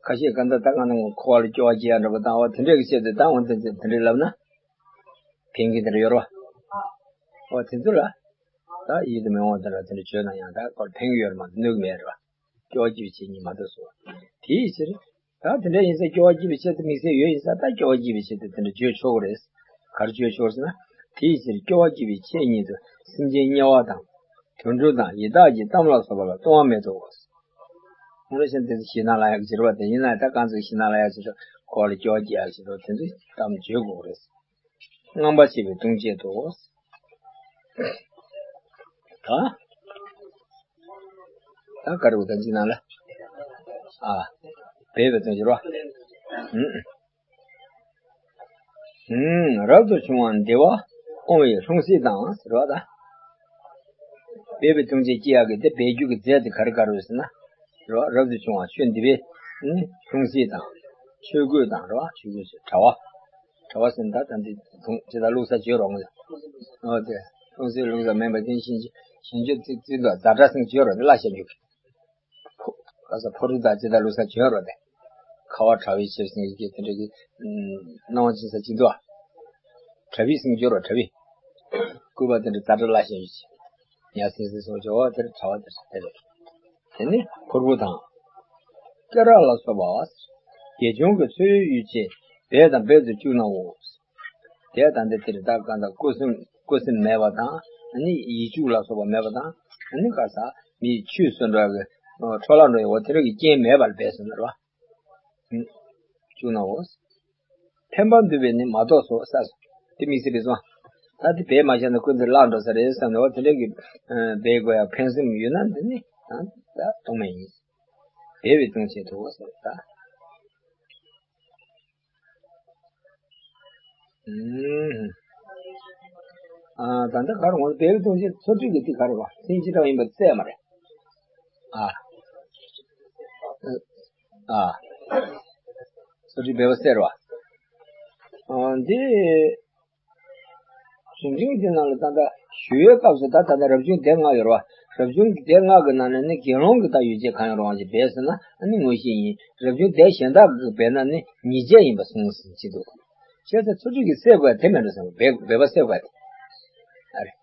ཁ་ཤས་ག་འདྲ་ད་ག་ནང་འཁོར་བ་ལ་སྐྱོ་བ་སྐྱེ་ཡ་འདྲ་པོ་དང་འོ་དེ་འདྲས་ཀྱི་ཆེད་དུ་ད་འོ་དེ་ཚོ་དེ་འདྲས་ལབ་ན། ཕན་གྱི་དེ་འདྲ་ཡོད་རེད་བ། འོ་དེ་ཚོ་ལ། ད་ཡིད་དུ་མི་འོང་དེ་འདྲ་དེ་འདྲ་བརྗོད་ན་ཡང་ད་ཁོར་ཕན་གྱི་ཡོད་རེད་མ་གཏོགས་གནོད་ཀྱི་མེད་རེད་བ། སྐྱོ་བ་སྐྱེ་བའི་ཆེད་ཉིད་མ་གཏོགས་སོ། དེའི་ཕྱིར། ད་དེ་འདྲ་ཡིན་ཙང་སྐྱོ་བ་སྐྱེ་བའི་ཆེད་དུ་དམིགས་བསལ་ཡོད་ཡིན་ཙང་ད་སྐྱོ་བ་སྐྱེ་བའི་ཆེད་དུ་དེ་འདྲ་བརྗོད་ཆོག་གི་རེད། ག་རེ་བརྗོད་ཆོག་ཟེར་ན། དེའི་ཕྱིར་སྐྱོ་བ་སྐྱེ་བའི་ཆེད་ཉིད་དུ་སེམས་ཅན་དམྱལ་བ་དང་། དུད་འགྲོ་དང་ཡི་དྭགས་ཀྱི་གཏམ་ལ་སོགས་པ་ལ་ལྟུང་བ་མེད་དོ། འོ་ན་བྱས་ན་དེ་ཚོ་ཞེད་སྣང་ལ་ཡག་གི་བྱེད་པ་དེ་ཡིན་ན་ད་གང་ཚོད་ཞེད་སྣང་ལ་ཡག་བྱེད་ཆོག་ཁོ་ལ་སྐྱོ་བ་སྐྱེ་ཡག་བྱེད་ཆོག་དེ་ཚོ་གཏམ་བརྗོད་དགོས་རེད། རྔམ་པ་བྱེད་པའི་ལྟུང་བྱེད་དོ། ད། ད་ག་རེ་འོ་ད་ཅི་ན་ལ། ཨ། སྦས་པའི་ལྟུང་བྱེད་རོ། ཨུམ། ཨུམ། རབ་ཏུ་བྱུང་བ་བདེ་བ་སྤོང་བའི་ལྷུང་བཟེད་དང་ཟེར་བ་ད། སྦས་པའི་ལྟུང་བྱེད་སྐྱེ་ཡག་གི་དེ་སྦས་རྒྱུ་གི་རྫས་དེ་ག་རེ་ག་རེ་རེད་ཟེར་ན། རོ། རབ་ཏུ་བྱུང་བ་ཆོས་འདི་པའི། ཨུམ། ལྷུང་བཟེད་དང་། ཆོས་གོས་དང་རོ། ཆོས་གོས་ཟེར་དྲ་བ། གྲྭ་པ་ཟེར་ན་ད་ད་འདི་དུང་ཇི་ལྟར་བླུགས་ས་བརྗོད་རོགས་ངོ་། ཨོ་དེ་ལྷུང་བཟེད་བླུགས་ས་མེད་པ་དེ་བཞིན་བཞིན་བརྗོད་ཚིག་ཚིག་འདུག་ཛ་དྲག་སེང་བརྗོད་རོགས་དེ་བླ་ཞབས་ཞུ་གི། ཁ་ས་ཕོ་རུ་དང་ཇི་ལྟར་བླུགས་ས་བརྗོད་རོགས་དེ། ཁ་བ་གྲྭ་པའི་ཕྱིར་སེང་གི་དེ་འདྲ་གི། སྣང་བ་ཅི་ས་ཅི་འདུག་ཨ། གྲྭ་པའི་སེང་བརྗོད་རོགས་གྲྭ་པའི། སྐུད་པ་དེ་འདྲ་ཛ་དྲག་བླ་ཞབས་ཞུ་གི། ཉ་སིང་སིང་སོང་ཇོ་བོ་དེར་གྲྭ་པ་དེར་དེ་རེད། དེ་ནི་ཕུར་བུ་དང་། སྐེ་རགས་ལ་སོགས་པ། དགེ་སྦྱོང་གི་ཚོས་ཡུལ་ཆེ་སྦས་དང་སྦས་སུ་བཅུག་ནའོ། དེ་ལྟ་འདི་དེར་ད་གང་ལྟར་སྐུ་སེམས་སྐུ་སེམས་མེད་པ་དང་ནི་ཡིད་གཅུགས་ལ་སོགས་པ་མེད་པ་དང་ནི་ག་ས་མིའི་ཆོས་སུ་འགྲོ་གི་འཕྲོ་བརླག་འགྲོ་ཡི་འོ་དེ་རིགས་ཀྱི་རྐྱེན་མེད་པར་སྦས་སོ་ན་ར། བཅུག་ནའོ། ཕན་པ་འདུས་པས་ནི་མ་གཏོགས་སོ་ས་སོ། དེ་དམིགས་བསལ་སྦས་སོང་། ད་དེ་སྦས་མ་བྱས་ན་ཀུན་ཏུ་བརླག་འགྲོ་ས་རེད་བསམ་ནས་འོ་དེ་འདྲ་གི་སྦས་དགོས་ཡ་ཕན་སེམས་ཡོད་ན་འདི་ནི་ད་གཏོང་མེད་ཡིན། སྦས་པའི་ལྟུང་བྱེད་དོ་ཟེར་ད། ཨ་ད་ལྟ་ག་རེ་འོང་སྦས་པའི་ལྟུང་བྱེད་ཚོ་ཁྲིད་ཀྱི་དེ་ག་རེ་བ་ཚིག་ཅི་འདྲ་ཡིན་པ་བཙལ་མ་རེད། ཨ། ཨ། སོ་སོའི་འབད་པ་གསལ་བ། ཨ་འདི། གཞུང་འབྲིང་འདི་ནང་ལ་ད་ལྟ་ཞུ་བའི་སྐབས་སུ་ད་ད་ལྟ་རབ་བྱུང་སྡེ་ལྔ་ཡོད་རེད་བ། རབ་བྱུང་སྡེ་ལྔ་གི་ནང་ནས་ནི་དགེ་སློང་གི་ད་ཡུལ་ཅན་གང་ཡང་རུང་བ་ཞིག་འབད་ཟེར་ན་ཨ་ནི་དངོས་གཞི་ཡིན། རབ་བྱུང་སྡེ་གཞན་དག་གི་འབད་ན་ནི་ཉེས་བྱས་ཡིན་པ་གསུངས་ཟིན་གྱི་འདུག་བྱས་ཙང་ཚུལ་ཁྲིམས་ཀྱིས་བསལ་དགོས་དེ་མེད་འགྲོ་བསམ། སྦས་སྦས་པ་བསལ་དགོས་དེ། ཨ་རེ།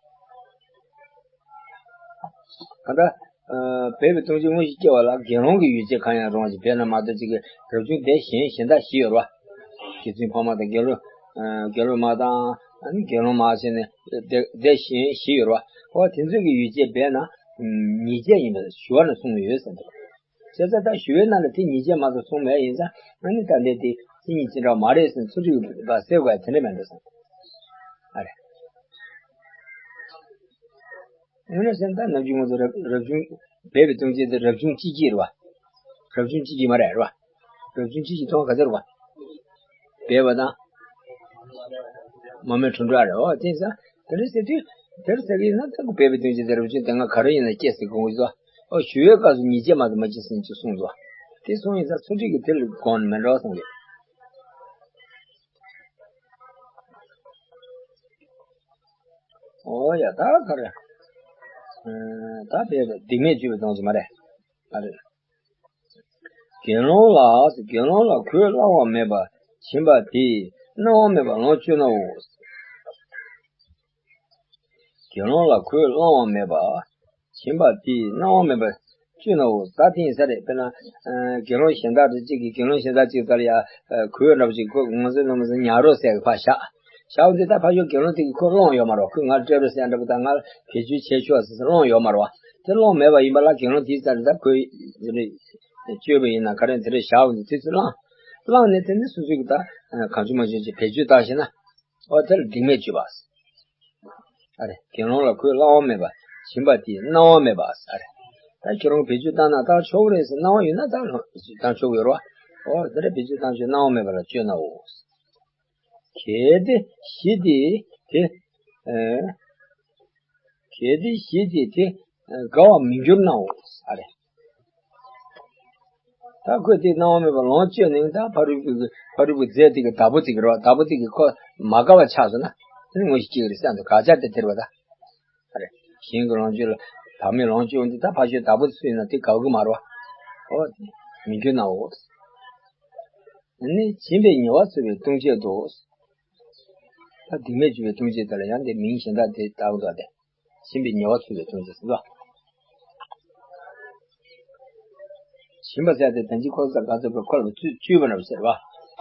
གང་ལྟར། ཨ། སྦས་པའི་ལྟུང་བྱེད་དངོས་གཞི་སྐྱེ་བ་ལ་དགེ་སློང་གི་ཡུལ་ཅན་གང་ཡང་རུང་བ་ཞིག་སྦས་ན་མ་གཏོགས་ཅིག་གི་རབ་བྱུང་སྡེ་གཞན་གཞན་དག་བཞི་ཡོད་རེད་བ། རྗེ་བཙུན་འཕགས་མ་དང་དགེ་སློང་། ཨ། དགེ་སློང་མ་དང་། ཨ་ནི་དགེ་སློང་མ་བྱས་ནས་སྡེ་སྡེ་གཞན་བཞི་ཡོད་རེད་བ། འོ་དེ་ཚོ་གི་ཡུལ་ཅན་སྦས་ན་ཉེས་བྱས་ཡིན་པ་ཞུ་བ་ནས་གསུངས་ཡོད་ཟེར་འདུག་བྱས་ཙང་ད་ཞུ་བའི་ནང་ལ་དེ་ཉེས་བྱས་མ་གཏོགས་གསུངས་མེད། ཡིན་ཙང་ཨ་ནི་ད་འདི་དེ་དེ་ཉིད་ཅི་འདྲ་མ་རེད་ཟེར་ཚུལ་ཁྲིམས་པ་བསལ་དགོས་དེ་འདྲ་མེད་འགྲོ་བསམ། ཨ་རེ། ཡང་ན་སེམས་ཐག་ནམ་རྒྱུན་ང་ཚོ་རབ་རབ་བྱུང་སྦས་པའི་ལྟུང་བྱེད་དེ་རབ་བྱུང་གཅིག་གིས་རེད་བ། རབ་བྱུང་གཅིག་གིས་མ་རེད་རེད་བ། རབ་བྱུང་གཅིག་གིས་ཐོག་ག་ཚོད་རེད་བ། སྦས་པ་དང་། མ་རྨོས་ཁྲོམ་བྲག་རེད་བ། དེ་ས་དེ་འདྲ་ཟེར་དུས་དེར་ཟེར་གི་ཡིན་ན་ད་གུ་སྦས་པའི་ལྟུང་བྱེད་དེ་རབ་བྱུང་དེ་སྔ་ག་རེ་ཡིན་ན་སྐྱེས་ཟེར་དགོངས་ཀྱི་འདུག་ཨོ་ཞུ་བའི་སྐབས་སུ་ཉེས་བྱས་མ་གཏོགས་མ་སྐྱེས་ཟེར་ཅིག་གསུངས་འདུག་དེ་གསུངས་ཡིན་ཙང་ཚུལ་ཁྲིམས་ཀྱི་དེ་ལ་དགོངས་ནས་མི་འགྲོ་གསུངས་ཏེ། ཨོ་ཡ་ད་ག་རེ། ཨ། ད་དེ་སྡིག་མེད་སྤྱོད་པའི་ལྟུང་བྱེད་མ་རེད། ཨ་རེ། དགེ་སློང་ལ། དགེ་སློང་ལ་གོས་བསླང་བ་མེད་པར་བྱིན་པ་དེས་གནང་བ་མེད་པར་ལོངས་སྤྱོད་ནའོ། དགེ་སློང་ལ་གོས་བསླང་བ་མེད་པར་བྱིན་པ་དེས་གནང་བ་མེད་པར་སྤྱོད་ནའོ། ད་དེ་ཡིན་ས་རེད། དཔེར་ན། ཨ། དགེ་སློང་གཞན་དག་དེ་གཅིག་གིས་དགེ་སློང་གཞན་དག་གཅིག་ལྟར་ཡ། ཨ། གོས་འདྲ་པོ་ཅིག་ཁོ་ང་ཚོའི་ནང་མི་ཚོ་ཉར་རོགས་ཟེར་གི་ཕར་བཞག་བཞག་འོང་དུས་ད་ཕ་ཡུལ་དགེ་སློང་དེ་གིས་ཁོ་སློང་ཡོད་མ་རེད་བ། ཁོས་ང་སྤྲད་རོགས་ཟེར་འདྲ་པོ་དང་ང་ལ་བེད་སྤྱོད་བྱེད་ཆོག་ཟེར་ཟེར་སློང་ཡོད་མ་རེད་བ། དེ་སློང་མེད་པ་ཡིན་པ་ལ་དགེ་སློང་དེའི་རྩ་ནས་ད་གོས་སྤྱོད་པ་ཡིན་ན་ག་རེ་དེ་འདྲ་བཞག་འོང་དུས་དེ་ཚོ་བླངས། བླངས་ནས་དེ་ནི་སོ་སོ་གིས་ད་གང་བྱུང་མང་བྱུང་ཅིག་བེད་སྤྱོད་བཏང་ཤེས་ན། ཨོ་དེ་ལ་སྡིག་མེད་སྤྱོད་པ། ཨ་རེ། དགེ་སློང་ལ་གོས་བསླང་བ་མེད་པར་བྱིན་པ་དེས་གནང་བ་མེད་པ། ཨ་རེ། ད་ཁྱོད་རང་བེད་སྤྱོད་བཏང་ན་བཏང་ཆོག་གི་རེད་ཟེར་གནང་བ་ཡོད་ན་ད་བཏང་ཆོག་གི་ཡོད་རེད་བ། ཨོ་དེ་འདྲ་བེད་སྤྱོད་བཏང་ཆོག་གནང་བ་མེད་པ་ལ་སྤྱོད་ནའོ། གལ་ཏེ་གཞི་དེ་དེ། ཨེ། གལ་ཏེ་གཞི་དེ་དེ་དགའ་བར་མི་འགྱུར་ནའོ། ཨ་རེ། ད་ཁོས་དེ་གནང་བ་མེད་པར་ལོངས་སྤྱོད་ནས་ད་ཕ་རོལ་པོའི་ཕ་རོལ་པོའི་རྫས་དེ་གི་བདག་པོ་དེ་གི་རེད་བ། བདག་པོ་དེ་གིས་ཁོ་མ་དགའ་བ་ཆགས་སོང་ན་དེ་ནི་དངོས་གཞི་སྐྱེ་གི་རེད་བསམ་འདུག་དགག་བྱ་དེ་དེ་རེད་བ་ད། ཨ་རེ། གཞན་གྱི་ལོངས་སྤྱོད་ལ་བདག་མེད་ལོངས་སྤྱོད་འོང་དུས་ད་ཕ་ཤོད་བདག་པོ་སུ་ཡིན་ན་དེ་དགའ་གི་མ་རེད་བ། ཨོ། མི་འགྱུར་ནའོ། ནི་བྱིན་པས་ཉེ་བར་འཚོ་བའི་ལྟུང་བྱེད་དོ། ད་སྡིག་མེད་སྤྱོད་པའི་ལྟུང་བྱེད་དེ་ལ་ཡང་དེ་མིང་གཞན་དག་དེ་བཏགས་འདུག་སྟེ། བྱིན་པས་ཉེ་བར་འཚོ་བའི་ལྟུང་བྱེད་ཟེར་བ། བྱིན་པ་ཟེར་དེ་དོན་གྱི་ཁོ་ས་ག་ཚོད་པ་ཁོ་ལ་སྤྱོད་པ་རེད་ཟེར་བ།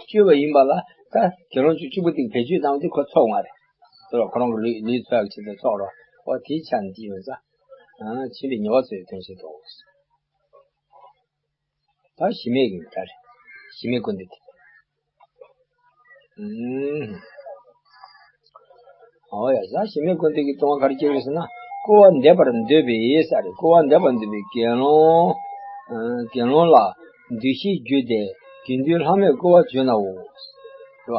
སྤྱོད་པ་ཡིན་པ་ལ་ད་དགེ་སློང་བཅུ་གཅིག་པོ་དེ་བེད་སྤྱོད་བཏང་སྟེ་ཁོ་འཚོ་བ་རེད། དེ་ལ་ཁོ་རང་གི་ལུས་ལུས་འཚོ་ཡག་ཆེད་དུ་འཚོ་རོགས། ཨོ་དེའི་ཆ་ནས་འདི་ཡོད་ས། བྱིན་པས་ཉེ་བར་འཚོ་བའི་ལྟུང་བྱེད་དོ། ད་གཞི་མེད་ཀྱི་ད་རེད། གཞི་མེད་སྐུར་འདེབས་དེ། ཨུམ། ཨོ་ཡ་ས་གཞི་མེད་སྐུར་འདེབས་ཀྱི་ལྟུང་བ་ག་རེ་སྐྱེ་གི་རེད་ཟེར་ན། སྐུར་བ་འདེབས་པར་འདོད་པའི་ས་རེད། སྐུར་བ་འདེབས་པར་འདོད་པའི་དགེ་སློང་། ཨ། དགེ་སློང་ལ་འདུ་ཤེས་བསྒྱུར་ཏེ་དགེ་འདུན་ལྷག་མས་སྐུར་བ་བྱུང་ནའོ། རེད་བ།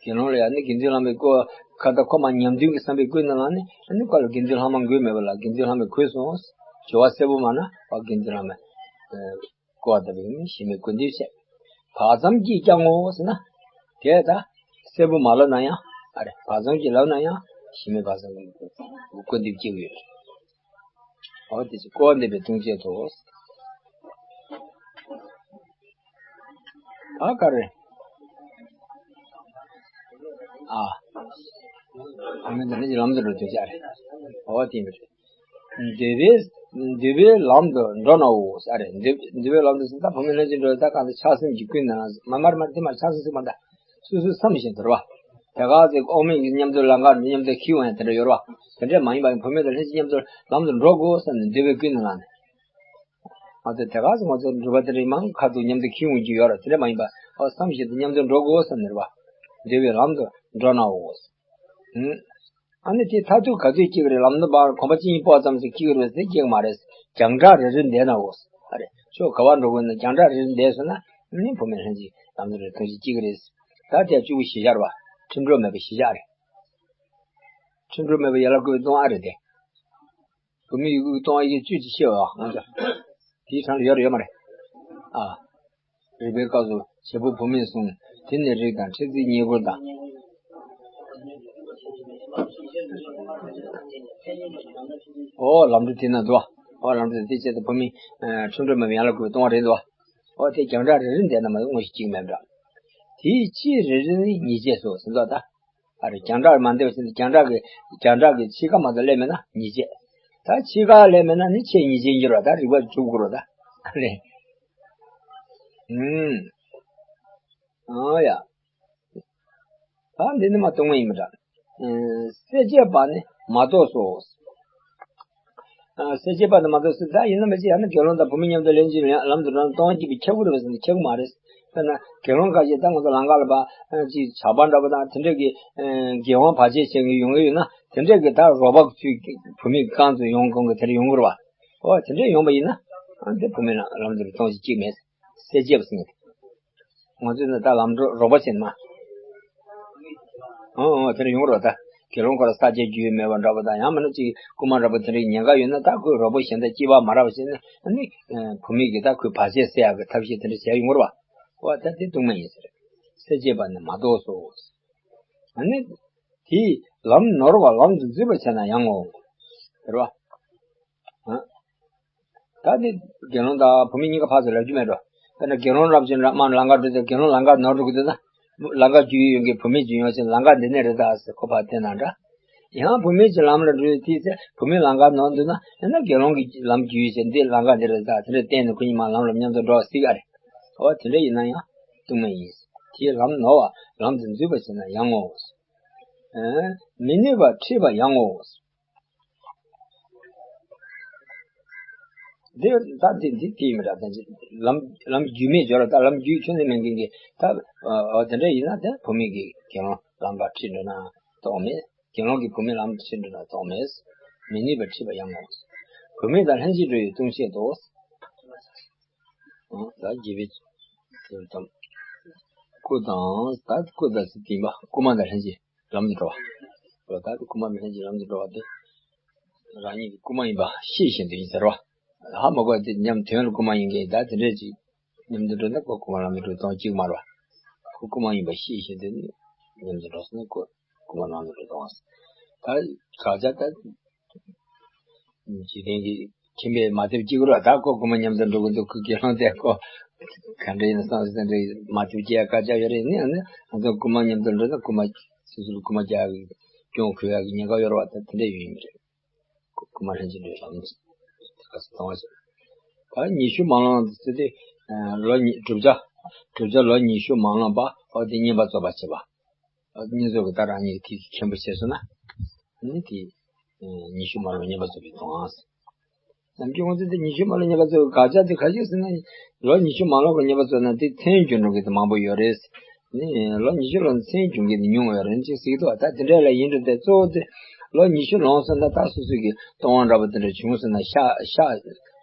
དགེ་སློང་ལ་ཡང་ནི་དགེ་འདུན་ལྷག་མས་སྐུར་བ་ཁ་ད་ཁོ་མ་ཉམས་རྡུང་གི་བསམ་པས་བསྐུར་ན་ལ་ནི་ཨ་ནི་ཁོ་ལ་དགེ་འདུན་ལྷག་མ་དགོས་མེད་པ་ལ་དགེ་འདུན་ལྷག་མས་གོས་སོང་། སྦྱོར་བ་གསལ་པོ་མ་ན་ཨ་དགེ་འདུན་ལྷག་མས་སྐུར་བ་ལྟ་བུའི་ནི་གཞི་མེད་སྐུར་འདེབས་བྱས། བག་ཙམ་གྱིས་ཀྱང་ངོ་ཟེར་ན། དེ་ད་གསལ་པོ་མ་ལབ་ན་ཡང་ཨ་རེ་བག་ཙམ་གྱིས་ལབ་ན་ཡང་གཞི་མེད་བག་ཙམ་སྐུར་འདེབས་སྐྱེ་གི་ཡོད། འོ་དེ་ཚོ་སྐུར་བ་འདེབས་པའི་ལྟུང་བྱེད་དོ། ད་ག་རེ། ཨ། ཨ་མི་འདི་ནི་ལམ་དུ་འགྲོ་དུས་ཅག་རེད། འོ་དེ་ཡིན་པ་རེད། འདོད་པའི་འདོད་པའི་ལམ་དུ་འགྲོ་ནའོ་ཟེར་རེད། འདོད་འདོད་པའི་ལམ་དུ་ཟེར་ད་བུད་མེད་ལྷན་ཅིག་འགྲོ་ད་གང་དུ་ཆགས་སེམས་ཀྱི་ཀུན་ནས་མ་མར་མར་དེ་མར་ཆགས་སེམས་ཟེར་མ་ད། སོ་སོའི་བསམ་བཞིན་དུ་རེད་བ། དེ་ག་ཚོད་ཨོ་མིན་གྱི་མཉམ་དུ་ལམ་ཁ་མཉམ་དུ་ཁྱིའུ་ཡང་དེ་འདྲ་ཡོད་རེད་བ། དེ་འདྲ་མ་ཡིན་པ་ཡིན་བུད་མེད་དང་ལྷན་ཅིག་མཉམ་དུ་ལམ་དུ་འགྲོ་དགོས་བསམ་ནས་འདོད་པའི་ཀུན་ནས་ལངས་ནས། ང་ཚོ་དེ་ག་ཚོད་ང་ཚོ་འགྲུལ་པ་དེ་འདྲ་མང་ཁ་ཐུག་མཉམ་དུ་ཁྱིའུ་ཡོང་རྒྱུ་ཡོད་རེད་དེ་འདྲ་མ་ཡིན་པ་ཨོ་བསམ་བཞིན་དུ་མཉམ་དུ་འགྲོ་དགོས་བསམ་ནས་རེད་བ། འདོད་པའི་ལམ་དུ་འགྲོ་ནའོ། ཨ་ནི་དེ་མཐར་ཐུག་ག་དུས་སྐྱེ་གི་རེད་ལམ་དུ་བར་གོམ་པ་གཅིག་གཉིས་སྤོ་ཙམ་ཞིག་སྐྱེ་གི་རེད་ཟེར་སྐྱེ་གི་མ་རེད། རྒྱང་གྲགས་རེ་རེ་འདས་ནའོ། ཨ་རེ། ཕྱོགས་ག་བར་འགྲོ་དགོས་ན་རྒྱང་གྲགས་རེ་རེ་འདས་སོང་ན་ནི་བུད་མེད་ལྷན་ཅིག་ལམ་དུ་རེ་ཐུག་ཅིག་སྐྱེ་གི་རེད། ད་དེ་བཅུ་པོ་བཞི་ཆར་བ། ཁྲིམས་གྲོགས་མེད་པ་བཞི་ཆ་རེད། ཁྲིམས་གྲོགས་མེད་པ་ཡན་ལག་དགུ་པའི་ལྟུང་བ་རེད་དེ། བུད་མེད་ཡུལ་གྱི་ལྟུང་བ་ཡི་གེ་བཅུ་ཅིག་ཤེས་པ་ང་ཚོ། དེའི་གྲངས་ལ་ཡོད་རེད་ཡོད་མ་རེད། ཨ། རིག་པའི་སྐབས་སུ་བྱེད་པོ་བུད་མེད་གསུམ། དེ་ནས་རིགས་དང་ཕྲད་ཚིག་གཉིས་བཀོལ་དང་། ཨོ་ལམ་འགྲོ་དེ་ན་འདུག་ཨོ་ལམ་འགྲོ་དེ་བྱས་ཏེ་བུད་མེད་ཁྲིམས་གྲོགས་མེད་པའི་ཡན་ལག་དགུ་པའི་ལྟུང་བ་རེད་འདུག་ཨོ་དེ་རྒྱང་གྲགས་རེ་རེ་འདས་ན་མ་གཏོགས་དངོས་གཞི་གཅིག་མེད་འདྲ། དེའི་ཕྱེད་རེ་རེ་ནི་ཉེས་བྱས་སོ་ཟེར་འདུག་ད། ཨ་རེ་རྒྱང་གྲགས་མ་འདེབས་ཟེར་ན་རྒྱང་གྲགས་ཀྱི་རྒྱང་གྲགས་ཀྱི་ཕྱེད་ཀ་མ་གཏོགས་སླེབས་མེད་ན་ཉེས་བྱས། ད་ཕྱེད་ཀ་སླེབས་མེད་ན་ནི་ཕྱེད་ཉེས་བྱས་འགྱུར་བ་ད་རིགས་པ་གྲུབ་དགོས་རེད་ད། ཨ་རེ། ཨུམ། ཨ་ཡ། ད་འདི་ནི་མ་སྟོང་མ་ཡིན་པ་འདྲ། ཨེ། སེལ་བྱེད་པ་ནི་མ་གཏོགས་སོ། ཨ། སེལ་བྱེད་པ་ནི་མ་གཏོགས་སོ། ད་ཡིན་ན་མི་ཚེ་ཡང་ན་དགེ་སློང་དང་བུད་མེད་མཉམ་དུ་ལེན་གྱི་ཡང་ལམ་དུ་འགྲོ་ན་སྟོང་སྐྱིད་པའི་ཁྱབ་ཀྱི་རེད་པས་ཟེར་ན་ཁྱབ་ཀྱི་མ་རེད། དཔེར་ན་དགེ་སློང་ཁ་ཤས་ད་ང་ཚོ་ལམ་ཁ་ལ་ཕར་ཅིག་ཇག་པ་འདྲ་པོ་དང་དེ་འདྲས་ཀྱི་ཨེ། འགན་དབང་བར་ཆད་བྱེད་མཁན་ཡོང་གི་ཡོད་ན་དེ་འདྲས་ཀྱི་ད་རོགས་པ་ཚོས་བུད་མེད་རྐང་ཚོ་ཡོང་གང་གི་དེ་འདྲ་ཡོང་གི་རེད་པ། ཨོ་དེ་འདྲས་ཡོང་པ་ཡིན་ན་ཨ་འདི་བུད་མེད་ལམ་དུ་སྟོང་སྐྱིད་མེད། སེལ་བྱེད་པ་ཟེར་ནས། ང་ཚོས་ནི་ད་ལམ་འགྲོ་རོགས་པ་བྱེད་ན། ཨོ་ཨོ་དེ་འདྲ་ཡོང་རོགས་ད། དགེ་སློང་ཁོ་ལ་ས་སྐྱ་རྒྱུས་མེད་པ་འདྲ་པོ་དང་ཡང་མིན་ན་ཅིག་རྐུན་མ་འདྲ་པོ་དེ་འདྲའི་ཉེན་ཁ་ཡོད་ན་ད་ཁོས་རོགས་པ་གཞན་དང་སྐྱིད་པ་མ་རག་པ་བྱས་ནས་ཨ་ནི་བུད་མེད་ཀྱིས་ད་ཁོའི་བར་ཆད་སེལ་ཡག་གི་ཐབས་ཤེས་དེ་འདྲ་བྱས་ཡོང་རོགས་པ། ཨོ་ད་དེ་སྟོང་མ་ཡིན་ཟེར། སེལ་བྱེད་པ་ནི་མ་གཏོགས་སོ། ཨ་ནི། དེས་ལམ་ནོར་བ་ལམ་དུ་འཛུད་པར་བྱས་ན་ཡང་ངོ་། ཟེར་བ། ཨ། ད་དེ་དགེ་སློང་དང་བུད་མེད་གཉིས་ཀ་ཕར་ཚུར་ལབ་རྒྱུ་མེད་འགྲོ། དཔེར་ན་དགེ་སློང་རབ་ཅིག་ར་མར་ལམ་ཁ་འགྲོ་དུས་དགེ་སློང་ལམ་ཁ་ནོར་འགྲོ་གི་འདུག་ན། ལམ་ཁ་རྒྱུས་ཡོད་མཁན་བུད་མེད་ཅིག་ཡོང་ཞིང་ལམ་ཁ་འདི་ནས་རེད་ད་ཟེར་ཁོ་ཕར་བསྟན་ན་འདྲ། ཡང་བུད་མེད་ཀྱི་ལམ་ལ་འགྲོ་དུས་ཚེ་བུད་མེད་ལམ་ཁ་ནོར་འདུག་ན་ཡང་ན་དགེ་སློང་གི་ལམ་རྒྱུས་ཡོད་ཞིང་འདི་ལམ་ཁ་འདི་རེད་ད་དེ་འདྲ་བསྟན་ནས་ཁོ་གཉིས་མར་ལམ་ལ་མཉམ་དུ་འགྲོ་སྲིད་ཀ་རེད། འོ་དེ་འདྲ་ཡིན་ན་ཡང་སྟོང་མ་ཡིན། དེས་ལམ་ནོར་བ་ལམ་དུ་འཛུད་པར་བྱས་ན་ཡང་ངོ་། ཨ། མི་ནུས་པར་ཁྲིད་པ་ཡང་ངོ་། འདི་ད་འདི་འདི་དེ་ཡིན་མི་འདྲ་ད་ཅི་ལམ་ལམ་རྒྱུས་མེད་འབྱོར་ད་ལམ་རྒྱུས་ཁྱོན་ནས་མེད་མཁན་གྱི་ད་ཨ་དེ་འདྲ་ཡིན་ན་ད་བུད་མེད་ཀྱི་དགེ་སློང་ལམ་ཁ་ཁྲིད་འགྲོ་ན་སྟོང་མེད། དགེ་སློང་གིས་བུད་མེད་ལམ་དུ་ཁྲིད་འགྲོ་ན་སྟོང་མེད། མི་ནུས་པར་ཁྲིད་པ་ཡང་ངོ་། བུད་མེད་དང་ལྷན་ཅིག་འགྲོ་བའི་ལྟུང་བཤད་དོ། ད་དགེ་བའི་དོན་དམ། སྐུ་དང་ད་སྐུ་དང་ཟེར་དེ་ཡིན་པ་སྐུ་མ་དང་ལྷན་ཅིག་ལམ་དུ་འགྲོ་བ། ད་སྐུ་མ་དང་ལྷན་ཅིག་ལམ་དུ་འགྲོ་བ་དེ། རང་ཉིད་ཀྱི་སྐུ་མ་ཡིན་པ་ཤེས་བཞིན་དུ་ཡིན་ཟེར་བ། ཧ་མ་གོ་དེ་མཉམ་དོན་ལ་སྐུ་མ་ཡིན་མཁན་ད་དེ་འདྲས་ཅིག་མཉམ་དུ་འགྲོ་ན་ཁོ་སྐུ་མ་ལམ་དུ་འགྲོ་སྟངས་གཅིག་མ་རེད་བ། ཁོ་སྐུ་མ་ཡིན་པ་ཤེས་བཞིན་དུ་མཉམ་དུ་འགྲོ་སོང་ན་ཁོ་སྐུ་མ་ལམ་དུ་འགྲོ་སྟངས། ད་དགག་བྱ་ད། འཇིག་རྟེན་གྱི་ཁྱིམ་པས་མ་ཐེབས་གཅིག་རོ་ད་ཁོ་སྐུ་མ་མཉམ་དུ་འགྲོ་གི་འདུག་ཁོ་དགེ་སློང་དེ་ཁོ་ག་འདྲ་ཡིན་ན་བསམ་སེམས་འདྲ་མ་ཐེབས་གཅིག་ཡ་དགག་བྱ་ཡོད་རེད་ནི་ཨ་ནི་ང་ཚོ་སྐུ་མ་མཉམ་དུ་འགྲོ་ན་སྐུ་མ་སོ་སོར་སྐུ་མ་རྒྱག་གི་སྐྱོན་གོ་ཡག་གི་ཉེན་ཁ་ཡོད་རེད་བ་ད་དེ་འདྲ་ཡོད་ཡིན་རེད། སྐུ་མ་ལྷན་ཅིག་འགྲོའི་ལམ་དེ་ག་ཚོད་གཏོང་བ་བྱེད། ད་ཉི་ཤུ་མ་ལོངས་ཚེ་དེ་ལོ་ཉི་བསྒྲུབ་བྱ་བསྒྲུབ་བྱ་ལོ་ཉི་ཤུ་མ་ལོངས་པ་འོ་དེ་བསྙེན་པ་རྫོགས་པ་བྱེད་པ། ཨ་ནི་ཚོ་གི་ད་རང་ཉིད་ཀྱི་མཁན་པོ་བྱས་སོང་ན། ཨ་ནི་དེ་ཉི་ཤུ་མ་ལོངས་བསྙེན་པ་རྫོགས་པའི་དོན་ཨང་། ནམ་རྒྱུན་ང་ཚོ་དེ་ཉི་ཤུ་མ་ལོངས་བསྙེན་པ་རྫོགས་པའི་དགག་བྱ་དེ་ག་ཞིག་ཟེར་ན། ལོ་ཉི་ཤུ་མ་ལོངས་པར་བསྙེན་པ་རྫོགས་ན་དེ་མཚན་རྒྱུ་འགྲོ་གི་དེ་མང་པོ་ཡོད་རེད། ནི་ལོ་ཉི་ཤུ་ལོངས་མཚན་རྒྱུ་གི་དེ་ཉུང་བ་ཡོད་རེད་ཅེས་ཟེར་གི་འདུག་ད་དེ་འདྲ་ལ་ཡིན་འགྲོ་དེ་གཙོ་བོ་དེ་ལོ་ཉི་ཤུ་ལོངས་སོང་ན་ད་སོ་སོ་གི་ལྟུང་བ་འདྲ་པོ་དེ་འདྲ་བྱུང་སོང་ན་ཤ་ཤ་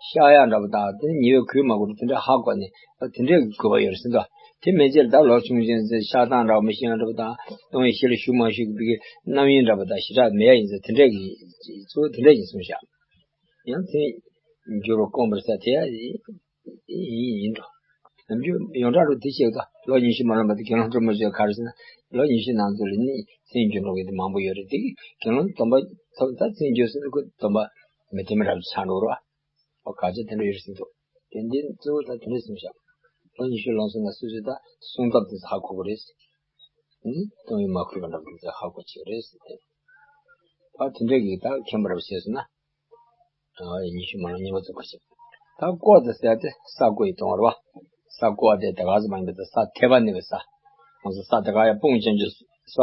ཤ་ཡག་འདྲ་པོ་དང་དེ་ཉེ་བའི་གོས་མ་གོས་དེ་འདྲ་ཧ་གོ་ནས། དེ་འདྲའི་དགོས་པ་ཡོད་རེད་ཟེར་འདུག་དེ་མེད་ཅེས་ད་ལོ་ཆུང་ཆུང་ཚེ་ཤ་སྟག་འདྲ་བ་མི་ཤེས་ཡང་འདྲ་པོ་དང་ལྟུང་བའི་གཞི་ལ་ཞུགས་མ་ཞུགས་པའི་རྣམ་གཡེང་འདྲ་པོ་དང་ཞེ་དྲག་མེད་ཡ་ཡིན་ཟེར་དེ་འདྲ་གི་གཙོ་བོ་དེ་འདྲ་ཡིན་གསུངས་ཤག་ཡང་མཚན་འགྱུར་བ་སྐོང་བར་ཟེར་དེ་ཡ་ཡིན་ཡིན་འགྲོ། ནམ་རྒྱུན་ཡོངས་གྲགས་རུ་དེ་བཤད་ད་ལོ་ཉི་ཤུ་མ་ལོངས་པ་དེ་དགེ་སློང་དྲི་མ་བཅོས་ག་རེ་ཟེར་ན་ལོ་ཉི་ཤུ་ནང་ཚུད་ལ་ནི་མཚན་འགྱུར་འགྲོ་གི་དེ་མང་པོ་ཡོད་རེད་དེ་དགེ་སློང་སྡོམ་པ་ཐོབ་ད་མཚན་འགྱུར་ཟེར་ན་ཁོ་སྡོམ་པ་མི་མཐུན་པ་འདྲ་པོ་ཆགས་འགྲོ་རོགས། ཨོ་དགག་བྱ་དེ་འདྲ་ཡོད་ཟེར་འདུག་དེ་འདི་གཙོ་བོ་ད་དེ་འདྲ་གསུངས་ཤག་ལོ་ཉི་ཤུ་ལོངས་སོང་ན་སོ་སོས་ད་གསུང་སྟབས་དེ་ཚོ་ཧ་གོ་གི་རེད། ཨ་ནི་གཏོང་ཡུལ་མ་གོས་པ་འདྲ་པོ་དེ་ཚོ་ཧ་གོ་བྱེད་ཀྱི་རེད་ཟེར་ཏེ། ད་དེ་འདྲ་གི་ད་མཁྱེན་པ་རབ་བྱས་སོང་ན། ཨ་ཉི་ཤུ་མ་ལོངས་བསྙེན་པ་རྫོགས་པ་བྱེད། ད་བརྐོ་དེ་ཟེར་ཏེ་ས་བརྐོ་ཡི་གཏོང་བ་རེད་བ། ས་བརྐོ་བ་དེ་དེ་ག་ཟེར་མ་ཡིན་པ་དེ་ས་ཐེབས་པ་ནི་བའི་ས། ང་ཚོ་ས་དེ་ག་ཡ་སྤུངས་ཅན་གྱི་ས།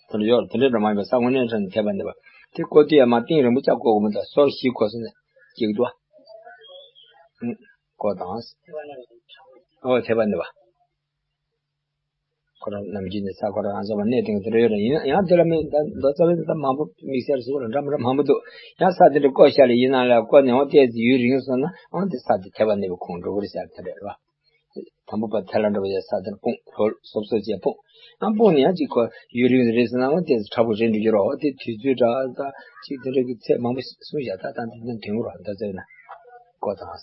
དེ་འདྲ་ཡོད་དེ་འདྲ་འདྲ་མ་ཡིན་པའི་ས་དངོས་གནས་དྲང་ནས་ཐེབས་པ་ནི་བ། དེ་བརྐོ་དུས་ཡ་མ་གཏིང་རིང་པོ་ཅག་བརྐོ་དགོས་མི་འདུག་སོར་བཞི་བརྐོས་སོང་ནས་སྐྱེ་གི་འདུག་བ། ཨུ། བརྐོ་དང་། ཨོ་ཐེབས་པ་ནི་བ། ཁོ་རང་ནམ་རྒྱུན་ནས་ས་ཁོ་རང་རང་ཚོ་མ་གནས་སྟེང་དེ་འདྲ་ཡོད་རེད། ཡིན་ཡང་དེ་ལ་མི་ད་མདོ་རྩ་བའི་ད་མང་པོ་དམིགས་བསལ་ཟེར་བ་འདྲ་མི་འདྲ་མང་པོ་འདུག་ཡང་ས་དེ་འདྲ་བརྐོ་བཞག་ལ་ཡིན་ན་ལ་བརྐོ་ནས་འོང་ཏོག་ཙམ་ཡུན་རིང་སོང་ན་འོང་དེ་ས་དེ་ཐེབས་པ་ནི་བ་ཁོང་འགྲོ་གི་རེད་ཟེར་དེ་འདྲ་རེད་བ། དང་པོ་པ་ཐལ་ལ་འགྲོ་བའི་ས་དེར་སྤུངས་ལྷོ་སོབ་སོབ་བྱས་སྤུངས། ཡང་སྤུངས་ནས་ཡང་ཅིག་ཁོ་ཡུན་རིང་རེད་ཟེར་ན་འོ་དེ་ཚོ་དྲག་པོ་རེད་འགྲོ་རྒྱུ་རོ། འོ་དེ་དུས་ཚོད་འདྲ་ད་ཅིག་དེ་འདྲ་གི་ཚད་མང་པོ་གསུངས་བཞག་ད་ད་འདི་ནང་དོན་རོ་འདྲ་ཚོད་ན་བརྐོ་དང་།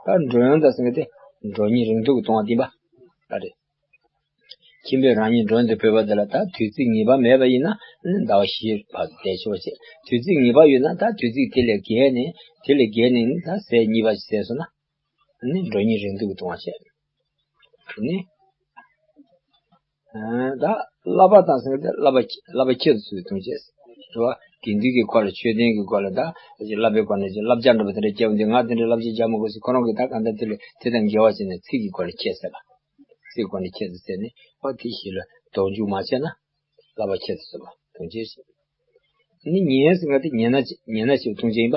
ད་མགྲོན་ཡོང་ད་ཟེར་མཁན་དེ་མགྲོན་གཉེན་རིང་ཐུང་གི་གཏོང་བ་འདི་པ་ད་རེད། ཁྱིམ་པས་རང་ཉིད་མགྲོན་དུ་བོས་པ་དེ་ལ་ད་དུས་ཚིགས་ངེས་པ་མེད་པ་ཡིན་ན་ཟླ་བ་བཞིའི་བར་དུ་བསྡད་ཆོག་པ་བྱས། དུས་ཚིགས་ངེས་པ་ཡོད་ན་ད་དུས་ཚིགས་དེ་ལས་བརྒལ་ནས་དེ་ལས་བརྒལ་ནས་ནི་ད་ཟས་གཉིས་པ་ཞིག་བཟས་སོང་ན། ནི་མགྲོན་གཉེན་རིང་ཐུང་གི་གཏོང་བ་བྱས། ནི། ད་བསླབ་པ་དང་ཟེར་ཏེ་བསླབ་པ་བསླབ་པ་ཁྱད་དུ་གསོད་པའི་ལྟུང་བྱེད། རེད་བ། དགེ་འདུན་གྱི་སྐོར་ལ་ཆོས་ལྡན་གྱི་སྐོར་ལ་ད་བསླབ་པའི་སྐོར་ནས་བསླབ་བྱ་འདྲ་པོ་དེ་འདྲ་སྐྱེ་བ་འདི་ང་དེ་འདྲའི་བསླབ་བྱ་རྒྱག་མི་དགོས་ཟེར་ཁོ་རང་གིས་ད་གང་ལྟར་དེ་ལ་དེ་དང་འགལ་བ་བྱས་ནས་ཚིག་གི་སྐོར་ལ་ཁྱད་བསད་པ། ཚིག་སྐོར་ནས་ཁྱད་དུ་བསད་ནས་ཨོ་དེ་ཞིག་ལ་དོགས་འཇུག་མ་བྱས་ན་བསླབ་པ་ཁྱད་དུ་གསོད་པ་ལྟུང་བྱེད་ཅིག་ནི་ཉེས་ཟེར་ག་དེ་ཉེས་ན་ཉེས་ན་ཞིག་ལྟུང་བྱེད་ཡིན་པ།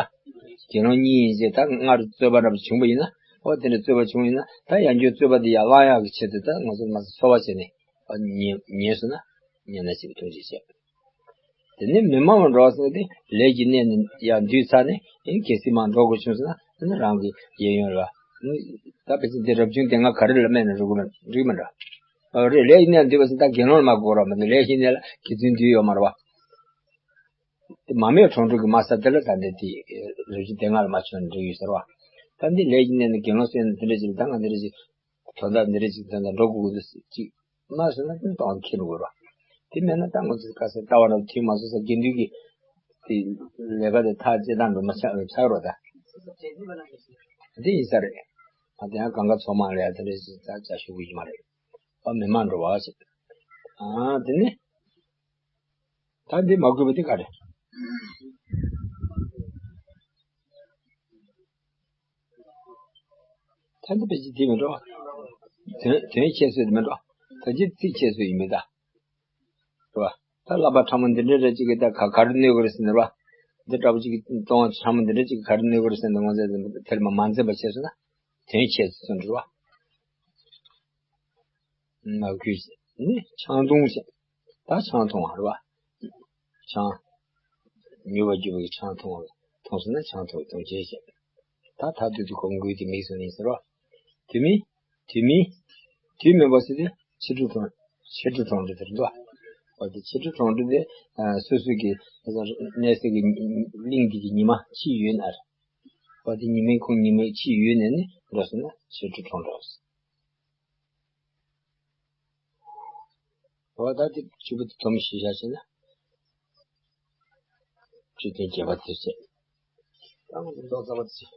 དགེ་སློང་གཉིས་ཡིན་ཅེས་ད་སྔར་རྩོད་པ་འདྲ་པོ་བྱུང་བ་ཡིན་ན་ཨོ་དེ་འདྲ་རྩོད་པ་བྱུང་ཡིན་ན་ད་ཡང་བསྐྱར་རྩོད་པ་དེ་ཡར་བསླང་ཡག་གི་ཆེད་དུ་ད་ང་ཚོ་མ་ཚོ་འཚོ་བ་བྱས་ནས་ཨོ་ཉེས་ཉེས་སོང་ན་ཉེས་ན་ཞིག་ལྟུང་བྱེད་བྱེད། དེ་ནས་མི་སྨྲ་བར་འགྲོ་ཟེར་ཏེ་ལས་ཀྱི་གནས་ནས་ཡར་འདུས་ཚར་ནས་ཨེ་གལ་སྲིད་མར་འགྲོ་དགོས་བྱུང་ཟེར་ན་ཨ་ནི་རང་གི་གཡས་གཡོན་ལ་ཨ་ནི་ད་ཕལ་ཆེར་འདི་རབ་བྱུང་སྡེ་ལྔ་ག་རེ་ལ་སྨྲས་ན་རིགས་མི་འགྲོ། ཨ་རེད་ལས་ཀྱི་གནས་འདུས་པ་ཟེར་ད་དགེ་སློང་ལ་མ་གོ་ར་མ་གཏོགས་ལས་ཀྱི་གནས་ལ་དགེ་ཚུལ་འདུས་ཡོད་མ་རེད་བ། དེ་མ་སྨད་གྲོང་འགྲོ་གི་མ་ས་དེ་ལ་ད་འདི་དེ་རབ་བྱུང་སྡེ་ལྔ་ལ་མ་ཆོད་ན་འགྲིག་ཡོད་ཟེར་བ། ད་འདི་ལས་ཀྱི་གནས་ནས་དགེ་སློང་སེམས་འདི་འདྲ་ཅིག་ད་ང་འདི་འདྲ་ཅིག་དོན་དག་འདི་འདྲ་ཅིག་དོན་དག་འགྲོ་དགོས་ཀྱི་འདུག་ཅིག་མ་ཟེར་ན་ཀུན་སྟོང་ཁེལ་དགོས་ར། དེ་མེད་ན་ད་ང་ཚོ་དཀའ་ས་ལྟ་བ་ར་དུས་མ་སོང་ས་དགེ་འདུན་གྱི་དེ་ལས་ཀ་དེ་ཐག་བཅད་སྟངས་འགྲོ་མ་ཆགས་ཆགས་རོགས་ད། དེ་ཡིན་ས་རེད། ཨ་དེ་ཡང་གང་ག་ཚོ་མ་ལས་ཡ་དེ་འདྲ་ཅིག་ད་བྱ་ཤོག་གི་ཡིན་མ་རེད། ཨ་མི་མ་འགྲོ་བ་ཞིག་ཨ་དེ་ནི། ད་འདི་མ་དགོས་པ་འདི་ག་རེད། ད་འདི་ཕལ་ཆེར་འདི་མི་འགྲོ། དོན་དོན་ཁྱད་གསོད་མི་འགྲོ། ད་ཅི་ཚིག་ཁྱད་གསོད་ཡིན་མི་ད། རེད་བ། ད་བསླབ་པ་ཕྲ་མོ་འདི་འདྲ་རེ་ཅིག་གིས་ད་ག་ག་རེ་གནོད་གི་རེད་ཟེར་ན་རེད་བ། འདི་འདྲ་པོ་ཅིག་གིས་གཏོང་བ་ཕྲ་མོ་འདི་འདྲ་ཅིག་གིས་ག་རེ་གནོད་གི་རེད་ཟེར་ན་ང་ཚོས་དེར་མ་མ་འཛེམ་པ་བྱས་སོང་ན། དོན་ཁྱད་གསོད་འགྲོ་བ། མ་གུས་ནི་ཆང་འཐུང་ཞིང་། ད་ཆང་འཐུང་བ་རེད་བ། ཆང་། མྱུར་བར་གྱུར་པའི་ཆང་འཐུང་བ། འཐུང་སོང་ན་ཆང་འཐུང་ལྟུང་བྱེད་ཅེས། ད་ད་དུས་དུས་གོམས་འགུལ་དེ་མིག་སོང་ཡིན་ཟེར་རོ། དུས་མིན། དུས་མིན། དུས་མིན་པ་ཟེར་དུས་ཕྱི་དྲོ་འཐུང་། ཕྱི་དྲོ་འཐུང་རེད་དེ་རེད་འདུག་འོ་དེ་ཕྱི་དྲོ་འཐུང་རེད་དེ། སོ་སོ་གི་གནས་སའི་གི་གླིང་འདི་གི་ཉི་མ་ཕྱི་ཡོལ་ནས་རེད། འོ་དེ་ཉི་མའི་ཁོང་ཉི་མའི་ཕྱི་ཡོལ་ནས་ནི་འགྲོ་སོང་ན་ཕྱི་དྲོ་འཐུང་རོགས། འོ་ད་དེ་བཅུ་པོ་དེ་དོམ་ཞིག་བཞག་བྱས་ན། བཅུ་དོན་བརྒྱད་པ་དེ་བྱས། ད་ང་ཚོ་མདོ་རྩ་བ་དེ་བྱས།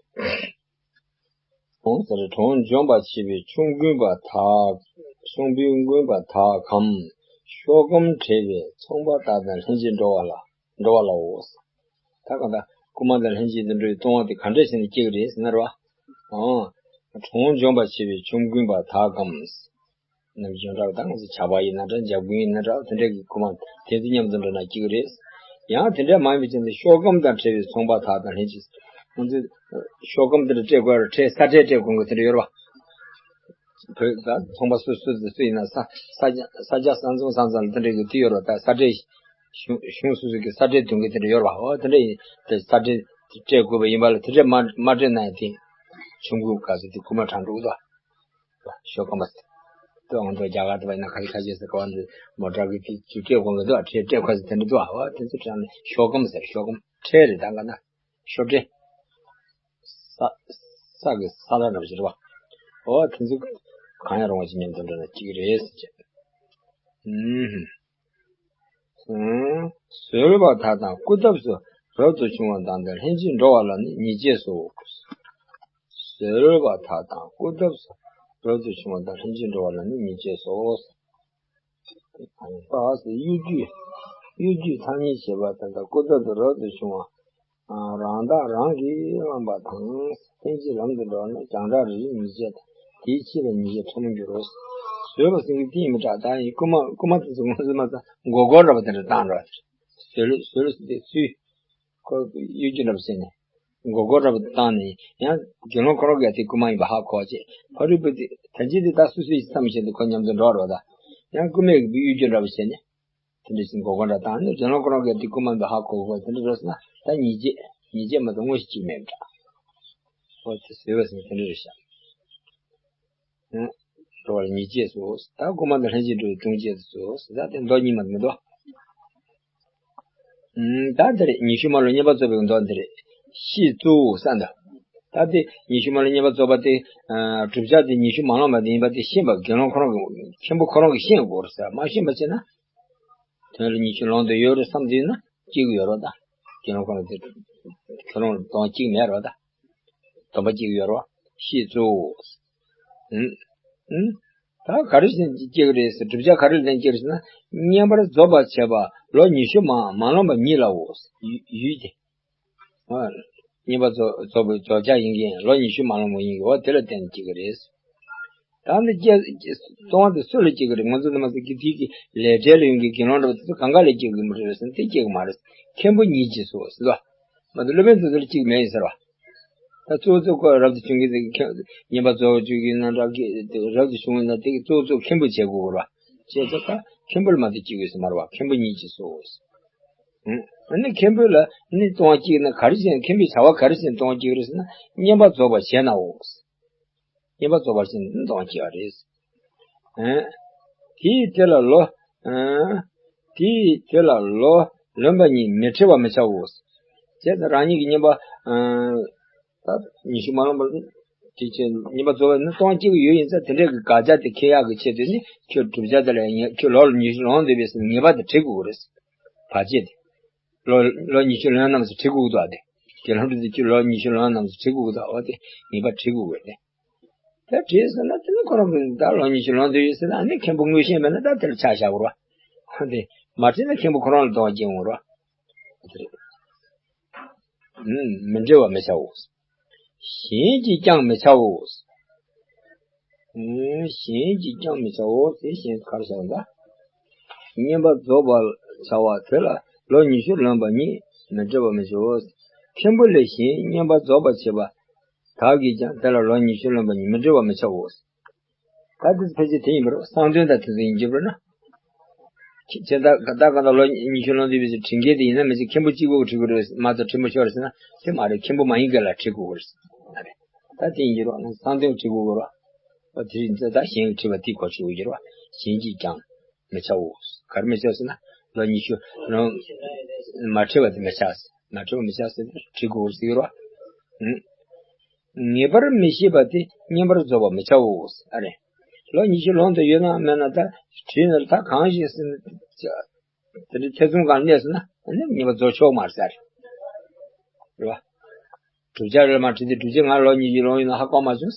ཁོང་ཟེར་གྲོང་འཇོམས་པར་བྱེད་པའི་ཆོམ་རྐུན་པ་དག་ཆོམ་རྐུན་པ་དག་གམ། ཤོག་སྒམ་བྲེགས་པའི་ཚོང་པ་དག་དང་ལྷན་ཅིག་འགྲོ་བ་ལ་འགྲོ་བ་ལའོ། ད་གང་ལྟར་རྐུན་མ་དང་ལྷན་ཅིག་ཏུ་འགྲོ་བའི་ལྟུང་བ་དེ་ག་འདྲས་བྱས་ནས་སྐྱེ་གི་རེད་ཟེར་ན་རེད་བ། འོ། གྲོང་འཇོམས་པར་བྱེད་པའི་ཆོམ་རྐུན་པ་དག་གམ། ནམ་རྒྱུན་རབ་དང་ང་ཚོ་ཇག་པ་ཡིན་ན་འདྲ་འཇབ་རྒོལ་ཡིན་ན་འདྲ་དེ་འདྲ་གི་རྐུན་མ་དེ་ཚོ་མཉམ་དུ་འགྲོ་ན་སྐྱིད་གི་རེད། ཡང་དེ་འདྲ་མ་ཡིན་པའི་ཆ་ནས་ཤོག་སྒམ་དང་བྲལ་བའི་ཚོང་པ་དག་དང་ལྷན་ཅིག་ང་ཚོས་ཤོག་སྒམ་དེ་འདྲ་སྤྲད་དགོས་ར་ཁྲལ་ས་ཁྲལ་སྤྲད་དགོས་མཁན་དེ་འདྲ་ཡོད་རེད་བ། བོད་ད་ཚོང་པ་སུ་སུ་དེ་སུ་ཡིན་ན་ས་ས་རྒྱ་ས་རྒྱ་ས་མཚམས་ས་མཚམས་ལ་དེ་འདྲ་གི་དེ་ཡོད་རེད་བ། ད་ས་ཁྲལ་གཞུང་གཞུང་སོ་སོ་གི་ས་ཁྲལ་འདོན་མཁན་དེ་འདྲ་ཡོད་རེད་བ། འོ་དེ་འདྲ་ཡིན་དེ་ས་ཁྲལ་སྤྲད་དགོས་པ་ཡིན་པ་ལ་དེ་འདྲ་མ་མ་སྤྲད་ན་ཡང་དེ་ཆོམ་རྐུན་ག་ཚོད་དེ་རྐུན་མ་དྲངས་འགྲོ་གི་འདུག་ཤོག་སྒམ་པ་ཟེར། ཏོ་ང་ཚོ་རྒྱ་གར་དུ་བ་ཡིན་ན་ཁ་ཤས་ཁ་ཤས་ཟེར་ག་བ་འདི་མོ་ཊ་གི་དེ་ཅིག་སྤྲད་དགོས་ཀྱི་འདུག་ཁྲལ་སྤྲད་དགོས་ཟེར་དེ་འདྲ་འདུག་འོ་དེ་ཚོ་དྲངས་ནས་ཤོག་སྒམ་ཟེར། ཤོག་སྒམ་ཁྲལ་རེད་ད་ག་ན་ཤོག་ཁྲལ། ས་ས་གི་ས་ལ་འདྲ་བ་ཞིག་རེད་བ། འོ་དེ་ཚོ་གང་ཡང་རུང་བ་ཞིག་མཉམ་དུ་འགྲོ་ན་སྐྱིད་གི་རེད་ཟེར་བྱས། ཨུམ། ཨུམ། ཟོལ་བ་དག་དང་སྐུ་ཐབས་སུ་རབ་ཏུ་བྱུང་བ་དག་དང་ལྷན་ཅིག་འགྲོ་བ་ལ་ནི་ཉེས་བྱས་སོ། ཟོལ་བ་དག་དང་སྐུ་ཐབས་སུ་རབ་ཏུ་བྱུང་བ་དང་ལྷན་ཅིག་འགྲོ་བ་ལ་ནི་ཉེས་བྱས་སོ། གཡོ་སྒྱུ། གཡོ་སྒྱུའི་ཐ་སྙད་བྱེད་པ་དེ་དག་སྐུ་ཐབས་སུ་རབ་ཏུ་བྱུང་བ། རང་བདག་རང་གིས་བླངས་པ་དང་། ལྷན་ཅིག་ལམ་དུ་འགྲོ་ན་རྒྱང་གྲགས་རིགས་ཉེས་བྱས་དང་། དེའི་ཕྱིར་ལ་ཉེས་བྱས་ཕྲ་མོ་འགྱུར་རོ། ཟོལ་བ་ཟེར་མཁན་དེ་ཡིན་པ་འདྲ། ད་ཡིན་རྐུན་མ་རྐུན་མ་དེ་ཚོ་ང་ཚོ་མ་ཚང་མགོ་སྐོར་འདྲ་པོ་དེ་འདྲ་བཏང་འགྲོ་བ་དེ་རེད། ཟོལ་ཟོལ་ཟེར་དེ་སུས་ཁོ་གཡོ་སྒྱུ་འདྲ་པོ་བྱས་ནས་མགོ་སྐོར་འདྲ་པོ་བཏང་ནས་ཡང་དགེ་སློང་ཁོ་རང་གིས་དེ་རྐུན་མ་ཡིན་པ་ཧ་གོ་བྱས། ཕ་རོལ་པོ་དེ་ད་ཅི་དེ་ད་སུ་སུ་ཡིན་བསམ་བྱས་ཏེ་ཁོ་མཉམ་དུ་འགྲོ་བ་རེད་བ། ད་ཡང་རྐུན་མས་གཡོ་སྒྱུ་འདྲ་པོ་བྱས་ནས། དེ་འདྲ་ཞིག་མགོ་སྐོར་འདྲ་བཏང་ནས་དགེ་སློང་ཁོ་རང་གིས་དེ་རྐུན་མ་འདི་ཧ་གོ་གོ་དེ་འདྲ་རོ་སོང་ན་ད་ཉེས་བྱས་ཉེས་བྱས་མ་གཏོགས་དངོས་གཞི་གཅིག་མེད་པ་འདྲ། འོ་དེ་ཟོལ་བ་ཟེར་ན་དེ་འདྲ་རེད་ཤག་འགྲོ་བ་ལ་ཉེས་བྱས་སོ། ད་རྐུན་མ་དང་ལྷན་ཅིག་འགྲོ་བའི་ལྟུང་བྱེད་དུ་སོ། ད་དེ་མདོ་གཉིས་མ་མི་འདུག་ཨུམ། ད་དེ་རེད། ཉི་ཤུ་མ་ལོ་བསྙེན་པར་རྫོགས་པའི་མདོ་འདི་རེད། ཤེས་གཙོ་བོ་ས་འདི། ད་དེ་ཉི་ཤུ་མ་ལོ་བསྙེན་པར་རྫོགས་པ་དེ། ཨ་བསྒྲུབ་བྱ་དེ་ཉི་ཤུ་མ་ལོངས་པ་དེ་ཡིན་པ་དེ་ཤེས་པ་དགེ་སློང་ཁོ་རང་གི་མཁན་པོ་ཁོ་རང་གིས་ཤེས་དགོས་རེད་ཟེར། མ་ཤེས་པ་བྱས་ན། དོན་ལ་ཉི་ཤུ་ལོངས་དོན་ཡོད་རེད་བསམ་དུས་ན་སྐྱེ་གི་ཡོད་རེད་ད། དགེ་སློང་ཁོ་རང་དེ་ཁྱོད་རང་ལ་སྡོམ་གཅིག་མེད་རེད་ད། སྡོམ་པ་གཅིག་ཡོད་རེད། ཤེས་གཙོ་བོ། ཨུམ། ཨུམ། ད་ག་རེ་བྱས་ནས་སྐྱེ་གི་རེད་ཟེར། བསྒྲུབ་བྱ་ག་རེ་ལ་བརྟེན་སྐྱེ་རེད་ཟེར་ན། བསྙེན་པར་རྫོགས་པར་བྱེད་པ་ལོ་ཉི་ཤུ་མ་མ་ལོན་པ་ཉིད་ལའོ། ཡུལ་ཡུལ་དེ། ཨ། བསྙེན་པར་རྫོགས་རྫོགས་པའི་རྫོགས་བྱ་ཡིན་གྱི་ལོ་ཉི་ཤུ་མ་ལོན་པ་ཡིན་གྱི་འོ་དེ་ལ་བརྟེན་ནས་སྐྱེ་གི་རེད། ད་འདི་སྐྱེ་ལྟུང་བ་དེ་སུ་ལ་སྐྱེ་གི་རེད། ང་ཚོ་འདི་མ་ཟད་ཀྱི་དེ་གི་ལས་འབྲས་ལ་ཡོང་གི་དགེ་སློང་འདྲ་བ་དེ་ཚོ་གང་ག་ལ་སྐྱེ་གི་མི་རེད་ཟེར་ན་དེ་སྐྱེ་གི་མ་རེད། མཁན་པོ་ཉིད་ཀྱིས་སོ་ཟེར་བ། མ་གཏོགས་སློབ་དཔོན་དེ་ཚོ་ལ་སྐྱེ་གི་མེད་ཡིན་ཟེར་བ། ད་གཙོ་བོ་གཙོ་བོ་རབ་ཏུ་བྱུང་གི་དེ་མཁན་བསྙེན་པར་རྫོགས་པར་བྱེད་ཀྱི་ན་འདྲ་གི་རབ་ཏུ་བྱུང་བ་ན་དེ་གི་གཙོ་བོ་གཙོ་བོ་མཁན་པོ་བྱེད་དགོས་གི་རེད་བ། བྱས་ཙང་ད་མཁན་པོ་ལ་མ་གཏོགས་སྐྱེ་གི་ཡོད་ས་མ་རེད་བ། མཁན་པོ་ཉིད་ཀྱིས་སོ། ཨ་ནི་མཁན་པོ་ལ་ནི་ལྟུང་བ་སྐྱེས་ན་ག་རེ་བྱས་ནས་མཁན་པོའི་བྱ་བ་ག་རེ་བྱས་ནས་ལྟུང་བ་སྐྱེས་ཀྱི་རེད་ཟེར་ན། བསྙེན་པར་རྫོགས་པར་བྱས་ནའོ། བསྙེན་པར་རྫོགས་པར་བྱས་ནས་ལྟུང་བ་སྐྱེ་བ་རེད། ཨ། དེའི་དེ་ལ་ལོ། ཨ། དེའི་དེ་ལ་ལོ་ལོན་པ་ཉིད་མི་འཁྲི་བར་མི་བྱའོ། བྱས་ཙང་རང་ཉིད་ཀྱི་བསྙེན་པ། ཨ། ད་ཉི་ཤུ་མ་ལོན་པར་དེ་བྱས་བསྙེན་པར་རྫོགས་པ་ནི་ལྟུང་བ་སྐྱེ་གི་ཡོད་ཡིན་ཙང་། དེ་འདྲའི་གི་དགག་བྱ་དེ་འཁྱེར་ཡག་གི་ཆེད་དུ་ནི་ཁྱོད་བསྒྲུབ་བྱ་དེ་ལ་ཡང་ཁྱོད་ལོ་ལ་ཉི་ཤུ་ལོན་འདོད་པས་ཟེར་ནས་ངེས་པར་དུ་འཁྲི་དགོས་ཀྱི་རེད། བར་ཆད་དེ། ལོ་ལོ་ཉི་ཤུ་ལོན་ནམ་ཟེར་འཁྲི་དགོས་འདུག་ཨ། དེ་དགེ་སློང་དེ་ཚོས་ཁྱོད་ལོ་ཉི་ཤུ་ལོན་ནམ་ཟེར་འཁྲི་དགོས་འདུག་ཨ། འོ་དེ་ངེས་པར་འཁྲི་དགོས་ཀྱི་རེད། ད་འཁྲིས་ཟེར་ན་དེ་ནི་ཁོ་རང་གིས་ད་ལོ་ཉི་ཤུ་ལོན་འདོད་ཡོད་ཟེར་ན། ཨ་ནི་མཁན་པོ་ངོས་ཤེས་མེད་ན་ད་དེ་ལ་ཆ་བཞག་དགོས་རེད་བ། འོ་དེ་མ་འཁྲིས་ན་མཁན་པོ་ཁོ་རང་ལ་ལྟུང་བ་སྐྱེ་འོང་རེད་བ། དེ་རེད། ཨུམ། མི་འཁྲི་བར་མི་བྱའོ། གཞན་གྱིས་ཀྱང་མི་བྱའོ། ཨུམ། གཞན་གྱིས་ཀྱང་མི་བྱའོ། དེ་གཞན་ག་རེ་བྱ་བ་ད། བསྙེན་པར་རྫོགས་པར་བྱ་བ་དེ་ལ་ལོ་ཉི་ཤུ་ལོན་པ་ཉིད་མི་འཁྲི་བར་མི་བྱའོ། མཁན་པོ་ལས་གཞན་བསྙེན་པར་རྫོགས་པར་བྱེད་པ་དག་གིས་ཀྱང་དེ་ལ་ལོ་ཉི་ཤུ་ལོན་པ་ཉིད་མི་འཁྲི་བར་མི་བྱའོ། ད་དེ་ཕལ་ཆེར་དེ་ཡིན་པ་རེད། གསང་དོན་དང་དེ་ཚོ་ཡིན་གྱི་རེད་ན། ཁྱེད་ད་ད་གང་ལྟར་ལོ་ཉི་ཤུ་ལོན་འདོད་པའི་ཁྲིམས་འགལ་དེ་ཡིན་ན་མི་ཚེ་མཁན་པོ་གཅིག་པོ་ཁྲིད་དགོས་རེད་མ་གཏོགས་ཁྲིམས་པ་ཤོར་ཟེར་ན་དེ་མ་རེད། མཁན་པོ་མ་ཡིན་མཁན་ལ་ཁྲིད་དགོས་རེད། ད་དེ་ཡིན་གྱི་རེད། གསང་དོན་ཁྲིད་དགོས་རེད། ད་དེ་རིང་ད་གཞན་གྱིས་ཁྲིད་པ་དེ་གོ་ཆོད་ཀྱི་རེད། གཞན་གྱིས་ཀྱང་མི་བྱའོ། ག་རེ་མི་བྱའོ་ཟེར་ན་ལོ་ཉི་ཤུ་ལོན་མ་ཁྲིད་པ་དེ་མི་བྱ། མ་ཁྲིད་པ་མི་བྱ་ཟེར་ན་ཁྲིད་དགོས་རེད་ཟེར་གྱི་རེད། ངེས་པར་མི་ཤེས་པ་དེ་བསྙེན་པར་རྫོགས་པར་མི་བྱའོ། ཨ་རེ། ལོ་ཉི་ཤུ་ལོན་དུ་ཡོད་ན་མེད་ན་ད་དྲིས་ན་ད་གང་ཞིག་ཟེར་ན། དེ་འདྲའི་ཐེ་ཚོམ་སྒང་གནས་སོང་ན་ཨ་ནི་བསྙེན་པར་རྫོགས་ཆོག་མ་རེད་ཟེར། རེད་བ། བསྒྲུབ་བྱ་རེད་མ་དྲིས་ཏེ་བསྒྲུབ་བྱ་ང་ལོ་ཉི་ཤུ་ལོན་ཡོད་ན་ཧ་གོ་མ་བྱུང་།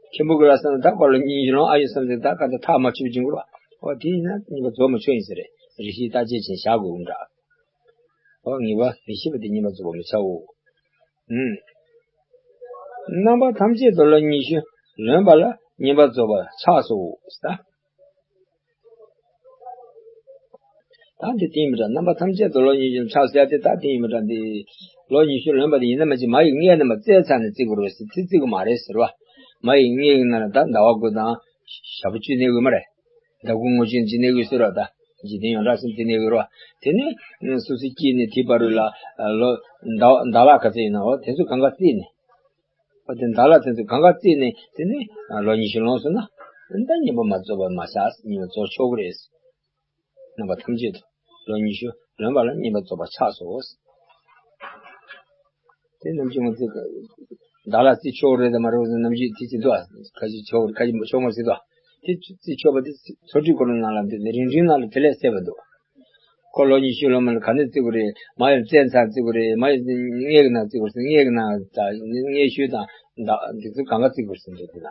མཁན་པོ་གིས་ལ་བསམ་ན་ད་ཁོ་ལོ་ཉི་ཤུ་ལོན་ཨ་ཡོད་བསམ་སྟེ་ད་ག་ད་ཐག་མ་ཆོད་ཅིང་གོ། འོ་དེ་ཡིན་ན་བསྙེན་པར་རྫོགས་མི་ཆོག་ཡིན་ཟེར་རེད། རེ་ཞིག་བརྟག་དཔྱད་བྱས་བཞག་དགོས་འདྲ། འོ་ངེས་པ་མི་ཤེས་པ་དེ་བསྙེན་པར་རྫོགས་པར་མི་བྱའོ། ཨུམ། རྣམ་པ་ཐམས་ཅད་དུ་ལོ་ཉི་ཤུ་ལོན་པ་ལ་བསྙེན་པར་རྫོགས་པར་ཆགས་སོ། ད་འདི་བསྟན་མི་འདྲ། རྣམ་པ་ཐམས་ཅད་དུ་ལོ་ཉི་ཤུ་ཆགས་ཟེར་ཏེ་ད་བསྟན་མི་འདྲ། འདི་ལོ་ཉི་ཤུ་ལོན་པ་དེ་ཡིན་ན་མ་གཅིག་མ་ཡི་མངལ་རྣམ་པར་བཙས་ཚར་ནས་བརྩི་དགོས་རེད་ཟེར་དེ་བརྩི་དགོས་མ་རེད་ཟེར་བ། མ་ཡི་མངལ་གྱི་ནང་ལ་ད་ཟླ་བ་དགུ་དང་ཞག་པོ་བཅུ་གནས་དགོས་མ་རེད། ཟླ་དགུ་ངོ་བཅུ་ཅིག་གནས་དགོས་ཟེར་བ། ད་འཇིག་རྟེན་ཡོངས་གྲགས་སུ་དེ་གནས་དགོས་རེད་བ། དེ་ནས་སོ་སོའི་སྐྱེས་ནས་དེའི་བར་དུ་ལ་ལོ་ཟླ་ཟླ་ལྷག་ག་ཚོད་ཡིན་ན་འོ་དེ་ཚོ་གང་ག་བརྩིས་ནས། འོ་དེ་ཟླ་ལྷག་དེ་ཚོ་གང་ག་བརྩིས་ནས་དེ་ནས་ལོ་ཉི་ཤུ་ལོན་སོང་ན་ད་བསྙེན་པར་མ་རྫོགས་པར་མ་བཞག་བསྙེན་པར་རྫོགས་ཆོག་གི་རེད། རྣམ་པ་ཐམས་ཅད་དུ་ལོ་ཉི་ཤུ་ལོན་པ་ལ་བསྙེན་པར་རྫོགས་པར་ཆགས་སོ། དེ་ནམ་རྒྱུན་ང་ཚོས་ཟླ་ལྷག་བརྩི་ཆོག་རེད་དམ་མ་རེད་ཟེར་ནམ་རྒྱུན་དེ་བྱེད་འདུག་ཁ་ཅིག་ཆོག་ཁ་ཅིག་ཆོག་མ་ཟེར་འདུག་དེ་བརྩི་ཆོག་པ་དེ་ཚོ་ཁྲིད་སྐོར་ནང་ལ་འདི་རིང་རིང་ནང་ལ་དེ་ལས་གསལ་བ་འདུག་ཁོ་ལོ་ཉི་ཤུ་ལོན་མ་ལ་ག་ནས་བརྩི་དགོས་རེད། མ་ཡི་བཙས་ཚར་བརྩི་དགོས་རེད། མ་ཡི་མངལ་གྱི་ནང་བརྩི་དགོས་རེད། མངལ་གྱི་ནང་ད་མངལ་ཤུལ་དང་ད་འདི་ཚོ་གང་ག་བརྩི་དགོས་རེད་ཟེར་འདུག་དེ་ན།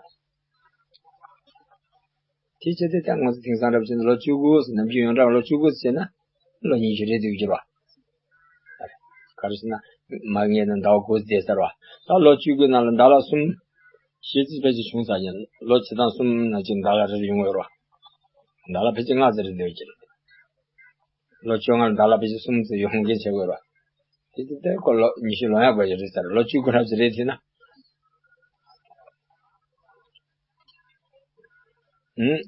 དེ་བྱས་ཏེ་ད་ང་ཚོ་དེང་སང་འདྲ་པོ་བྱས་ན་ལོ་བཅུ་དགུ་ཟེར་ནམ་རྒྱུན་ཡོངས་གྲགས་ལོ་བཅུ་དགུ་ཟེར་ན་ལོ་ཉི་ཤུ་རེད་འདུག་གི་རེད་བ། ག་རེ་ཟེར་ན་མ་ངེས་ན་ཟླ་བ་དགུ་བསྡད་ཚར་བ། ད་ལོ་བཅུ་དགུ་ནང་ལ་ཟླ་ལྷག་གསུམ་ཞེ་ཅིག་ཕལ་ཆེར་བྱུང་ཚར་ཡིན། ལོ་བྱེ་ཐང་གསུམ་ནང་ཅིག་ཟླ་ལྷག་རེ་རེ་ཡོང་གི་ཡོད་རེད་བ། ཟླ་ལྷག་ཕལ་ཆེར་ལྔ་ཙམ་རེ་འདོད་ཀྱི་རེད། ལོ་བཅོ་ལྔ་ལ་ཟླ་ལྷག་ཕལ་ཆེར་གསུམ་ཙམ་ཡོང་མཁན་བྱེད་དགོས་རེད་བ། དེ་དེ་ལྟར་ཁོ་ལོ་ཉི་ཤུ་ལོན་ཡག་དགོས་ཀྱི་རེད་ཟེར། ལོ་བཅུ་དགུ་རབ་ཅིག་རེད་དེ་ན། ཨུམ།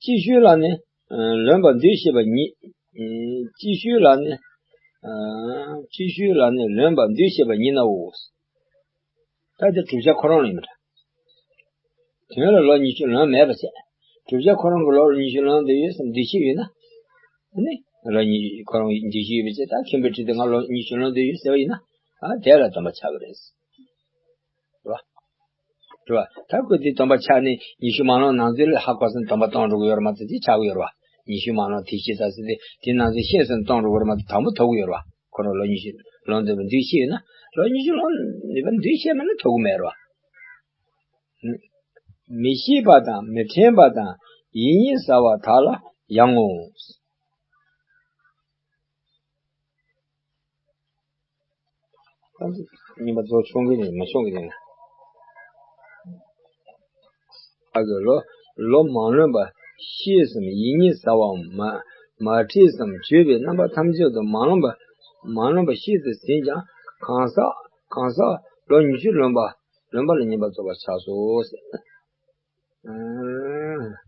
ཅིག་ཤོས་ལ་ནི་ལོན་པར་འདུ་ཤེས་པ་ཉིད། ཨུམ། ཅིག་ཤོས་ལ་ནི། ཨ། ཅིག་ཤོས་ལ་ནི་ལོན་པར་འདུ་ཤེས་པ་ཉིད་ནའོ། ད་དེ་བསྒྲུབ་བྱ་ཁོ་རང་ལ་ཡིན་པ་འདྲ། དོན་ལ་ལོ་ཉི་ཤུ་ལོན་མེད་པ་བྱས། བསྒྲུབ་བྱ་ཁོ་རང་གི་ལོ་ཉི་ཤུ་ལོན་འདོད་ཡོད་བསམ་འདུ་ཤེས་ཡོད་ན། ཨ་ནི། ལོ་ཉི་ཤུ་ཁོ་རང་འདུ་ཤེས་ཡོད་པ་བྱས་ད་མཁན་པོའི་ཁྲིད་དེ་ང་ལོ་ཉི་ཤུ་ལོན་འདོད་ཡོད་ཟེར་བ་ཡིན་ན། ཨ་དེ་ལ་སྡོམ་པ་ཆགས་ཀྱི་རེད། རེད་བ། རེད་བ། ད་ཁོས་དེ་སྡོམ་པ་ཆགས་ནས་ཉི་ཤུ་མ་ལོན་ནང་ཚུད་ལ་ཧ་གོ་སོང་སྡོམ་པ་གཏོང་འགྲོ་གི་ཡོད་རེད་མ་གཏོགས་དེ་ཆགས་ཀྱི་ཡོད་རེད་བ། ཉི་ཤུ་མ་ལོན་དེ་ཤེས་ཚར་ཟེར་ཏེ་དེ་ནང་ཚུད་ཤེས་སོང་གཏོང་འགྲོ་གི་རེད་མ་གཏོགས་དང་པོ་ཐོབ་ཀྱི་ཡོད་རེད་བ། ཁོ་རང་ལོ་ཉི་ཤུ་ལོན་འདོད་པའི་འདུ་ཤེས་ཡོད་ན་ལོ་ཉི་ཤུ་ལོན་ནུས་པ་འདུ་ཤེས་མེད་ན་ཐོབ་ཀྱི་མེད་རེད་བ། མི་ཤེས་པ་དང་མི་དྲན་པ་དང་ ཡིད་གཉིས་ཟ་བ་དག་ལ་ཡང་ངོ་། གཉིས་པ་རྫོགས་ཆོག་གི་རེད་མ་ཆོག་གི་རེད། ཨ་གི་ལོ། ལོ་མ་ལོན་པ་ཤེས་སམ་ཡིད་གཉིས་ཟ་བའམ་མ་མ་ཁྲིད་སམ་བརྗོད་པའི་རྣམ་པ་ཐམས་ཅད་དུ་མ་ལོན་པ་མ་ལོན་པ་ཤེས་སུ་ཟིན་ཀྱང་གང་ཟག་གང་ཟག་ལོ་ཉི་ཤུ་ལོན་པ་ལོན་པ་ལ་ངེས་པར་རྫོགས་པར་ཆགས་སོ་ཟེར། ཨ།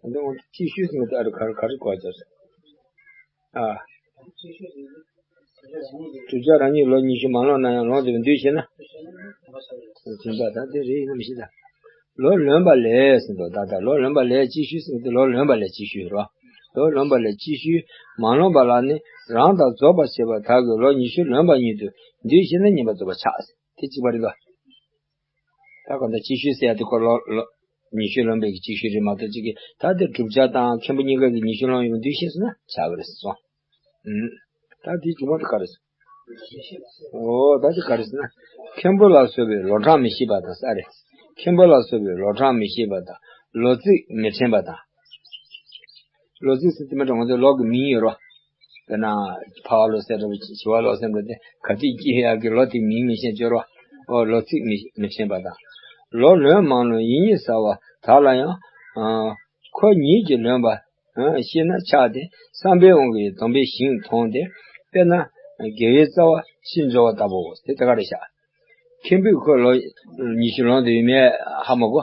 ད་འདི་འོ་ཅིག་ཤོས་ཟེར་ནས་ཨ་རུ་ག་རེ་ག་རེ་གོ་བ་རྒྱབ་སོང་། ཨ། བསྒྲུབ་བྱ་རང་ཉིད་ལོ་ཉི་ཤུ་མ་ལོན་ན་ཡང་ལོན་འདོད་པའི་འདུས་བྱས་ན། དེ་འདྲ་ད་དེ་རེད་ཡིན་ནམ་ཞེ་ན། ལོ་ལོན་པ་ལས་ཟེར་འདུག་ད་ལྟ་ལོ་ལོན་པ་ལས་ཅིག་ཤོས་ཟེར་ནས་ལོ་ལོན་པ་ལས་ཅིག་ཤོས་རོ། ལོ་ལོན་པ་ལས་ཅིག་ཤོས་མ་ལོན་པ་ལ་ནི་རང་དང་རྫོགས་པར་བྱེད་པ་དག་གི་ལོ་ཉི་ཤུ་ལོན་པ་ཉིད་དུ་འདུས་བྱས་ན་ངེས་པར་རྫོགས་པར་ཆགས་ཟེར། དེ་གཅིག་པ་རེད་པ། ད་ག་འདྲ་ཅིག་ཤོས་ཟེར་ཡ་དེ་ཁོ་ལོ་ལོ་ཉི་ཤུ་ལོན་པའི་གི་ཅིག་ཤོས་རེད་མ་གཏོགས་ཅིག་གི་ད་དེ་བསྒྲུབ་བྱ་དང་མཁན་པོ་གཉིས་ཀ་གི་ཉི་ཤུ་ལོན་ཡོང་འདུས་ཤེས་སོང་ན་ཆགས་གི་རེད་སོང་། ཨུམ། ད་དེ་གཅིག་པ་དེ་ག་རེད་སོང་། འོ་ད་དེ་ག་རེད་ཟེར་ན། མཁན་པོ་ལ་སོགས་པའི་ལོ་གྲངས་མི་ཤེས་པ་དང་ས་རེད། མཁན་པོ་ལ་སོགས་པའི་ལོ་གྲངས་མི་ཤེས་པ་དང་ལོ་ཚིགས་མི་དྲན་པ་དང་། ལོ་ཚིགས་སུ་དེ་མི་འདྲ་ང་ཚོའི་ལོ་གི་མིང་ཡོད་རོ། དཔེར་ན། ཕ་བ་ལོ་ཟེར་འདྲ་བོ་བྱི་བ་ལོ་ཟེར་འདྲ་དེ་ག་དུས་སྐྱེས་ཡག་གི་ལོ་དེ་མིང་མི་ཤེས་སྦྱོར་བ། ཨོ་ལོ་ཚིགས་མི་མི་དྲན་པ་དང་། ལོ་ལོན་མ་ལོན་ཡིད་གཉིས་ཟ་བ་དག་ལ་ཡང་། ཁོ་ཉིད་ཀྱིས་ལོན་པ་ཤེས་ན་ཆགས་ཏེ་བསམ་པའི་དབང་གིས་སྡོམ་པའི་ཞིང་མཐོང་སྟེ། དཔེར་ན། དགེ་བའི་རྩ་བ་ཕྱིར་འབྱོར་བ་ལྟ་བུའོ་དེ་དེ་ག་རེད་ཤག་མཁན་པོས་ཁོ་ལོ་ཉི་ཤུ་ལོན་དུ་ཡོད་མེད་ཧ་མ་གོ།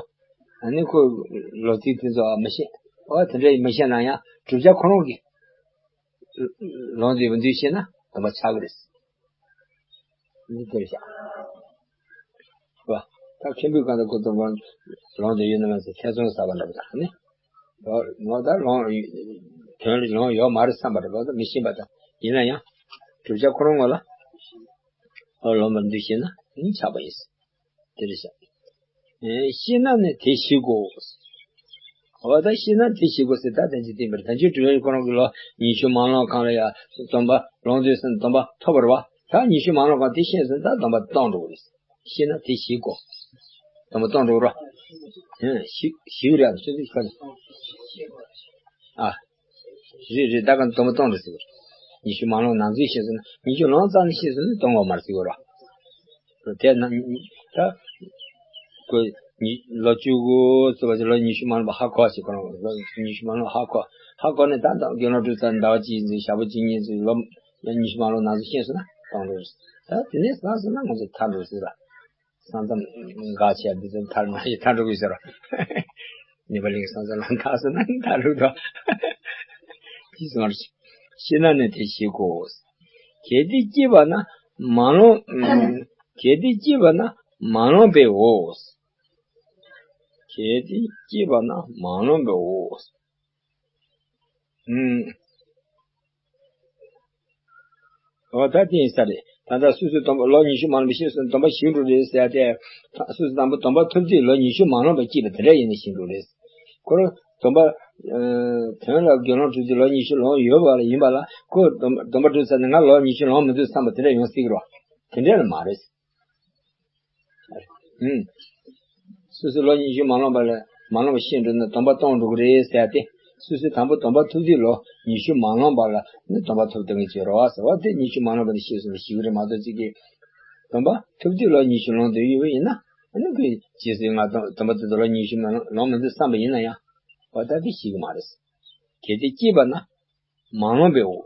ཨ་ནི་ཁོ་ལོ་ཚིགས་དེ་ཚོ་མི་ཤེས། ཨོ་དེ་འདྲ་ཡིན་མི་ཤེས་ན་ཡང་བསྒྲུབ་བྱ་ཁོ་རང་གིས་ལོན་དུ་ཡོད་པ་འདུས་ཤེས་ན་སྡོམ་པ་ཆགས་ཀྱི་རེད། འདི་ལྟར་བཞག་ད་མཁན་པོའི་གང་ལྟར་ཁོ་སྡོམ་པ་ལོན་དུ་ཡོད་ན་མ་ཟད་ཐེ་ཚོམ་ཟ་བ་འདྲ་བ་དང་ནི། ལོ་ལོ་ད་ལོན་དོན་ལ་ལོན་ཡོད་མ་རེད་བསམ་པ་རེད་ལོ་ད་མི་ཤེས་པ་དང་ཡིན་ན་ཡང་བསྒྲུབ་བྱ་ཁོ་རང་ངོ་ལ། ཨོ་ལོན་པར་འདུས་ཤེས་ན་ནི་ཆགས་པ་ཡིན། དེ་རེད་ཤག་ཨེ་ཤེས་ན་ནི་དེ་ཤེས་དགོས། ཨོ་ད་ཤེས་ན་དེ་ཤེས་དགོས་ཟེར་ད་དོན་ཅི་བསྟན་པར་ད་ཅི་སྒྲུབ་ཡུལ་ཁོ་རང་གི་ལོ་ཉི་ཤུ་མ་ལོན་གང་ལ་ཡ་སྡོམ་པ་ལོན་འདོད་ཟེར་ན་སྡོམ་པ་ཐོབ་པར་བ་ད་ཉི་ཤུ་མ་ལོན་གང་དེ་ཤེས་ཟེར་ན་ད་སྡོམ་པ་སྟོང་འགྲོ་གི་རེད། ཤེས་ན་དེ་ཤེས་དགོས། སྡོམ་པ་སྟོང་འགྲོ་རོ། ཨེ་ཤེས་ཤེས་རེད་ཨ་ཤེས་དུས་ཁ་ནས། ཨ། རེད་རེད་ད་ག་སྡོམ་པ་སྟོང་རེད་ཟེར། ཉི་ཤུ་མ་ལོན་ནང་ཚུད་ཤེས་ཟེར་ན་ཉི་ཤུ་ལོན་ཙམ་ནས་ཤེས་ཟེར་ན་སྟོང་བ་མ་རེད་ཟེར་གོ་ར། དེ་ན་ད་ཁོས་ཉི་ལོ་བཅུ་དགུ་ཚོ་བ་ལོ་ཉི་ཤུ་མ་ལོན་པ་ཧ་གོ་ཞིག་ཁོ་རང་ལོ་ཉི་ཤུ་མ་ལོན་ཧ་གོ་ཧ་གོ་ནས་ད་ད་དགེ་སློང་སྒྲུབ་ཚར་ཟླ་བ་གཅིག་ཡིན་ཚེ་ཞག་པོ་གཅིག་གཉིས་ཚེ་ལོ་ཉི་ཤུ་མ་ལོན་ནང་ཚུད་ཤེས་ཟེར་ན་སྟོང་འགྲོ་རེད། ད་དེ་ནས་བཟང་ཟེར་ན་ང་ཚོ་ཐར་འགྲོ་ཟེར་ར། ས་མཚམས་འགག་ཆེ་འདི་ཚོ་ཐར་མ་ཡི་ཐར་འགྲོ་གི་ཟེར་རོ། ནེ་པ་ལིང་ས་མཚམས་ལ་ཐར་སོང་ན་ཐར་འགྲོ་གི་འདུག་ཅི་སོང་ར། ཤེས་ན་ནི་དེ་ཤེས་དགོས། གལ་ཏེ་སྐྱེས་པ་ན་མ་ལོན། གལ་ཏེ་སྐྱེས་པ་ན་མ་ལོན་པའོ། གལ་ཏེ་སྐྱེས་པ་ན་མ་ལོན་པའོ། ཨུམ། འོ་ད་དེ་ཡིན་ས་རེད། ད་ལྟ་སོ་སོའི་སྡོམ་པ་ལོ་ཉི་ཤུ་མ་ལོན་པའི་ཤེས་སོང་སྡོམ་པ་ཞིག་འགྲོ་རེད་ཟེར་ཏེ། སོ་སོའི་སྡོམ་པ་སྡོམ་པ་ཐོབ་དུས་ལོ་ཉི་ཤུ་མ་ལོན་པ་སྐྱེས་པ་དེ་འདྲ་ཡིན་ནས་ཞིག་འགྲོ་རེད། ཁོ་རང་སྡོམ་པ། དོན་ལ་དགེ་སློང་གྲུབ་དུས་ལོ་ཉི་ཤུ་ལོན་ཡོད་པ་ལ་ཡིན་པ་ལ་ཁོ་སྡོམ་སྡོམ་པ་གྲུབ་ཚར་ནས་ང་ལོ་ཉི་ཤུ་ལོན་མི་འདུག་བསམ་པ་དེ་འདྲ་ཡོང་སྲིད་ཀྱི་རེད། དེ་འདྲ་ལ་མ་རེད། ཨུམ། སོ་སོའི་ལོ་ཉི་ཤུ་མ་ལོན་པ་ལ་མ་ལོན་པ་ཤེས་འགྲོ་ན་སྡོམ་པ་སྟོང་འགྲོ་གི་རེད་ཟེར་ཏེ། སོ་སོའི་དང་པོ་སྡོམ་པ་ཐོབ་དུས་ལོ་ཉི་ཤུ་མ་ལོན་པ་ལ་ནི་སྡོམ་པ་ཐོབ་བཏང་གི་བྱེད་རོགས་ཟེར་བ་དེ་ཉི་ཤུ་མ་ལོན་པ་ནི་ཤེས་སོང་ཞིག་རེད་མ་གཏོགས་ཅིག་གིས། སྡོམ་པ་ཐོབ་དུས་ལོ་ཉི་ཤུ་ལོན་དུ་ཡོད་པ་ཡིན་ན་ཨ་ནི་ཁོས་རྗེས་སུ་ང་སྡོམ་སྡོམ་པ་ཐོབ་དུས་ལོ་ཉི་ཤུ་མ་ལོན་ལོན་མི་འདུག་བསམ་པ་ཡིན་ན་ཡང་། འོ་ད་དེ་ཤེས་ཀྱི་མ་རེད། གལ་ཏེ་སྐྱེས་པ་ན། མ་ལོན་པའོ།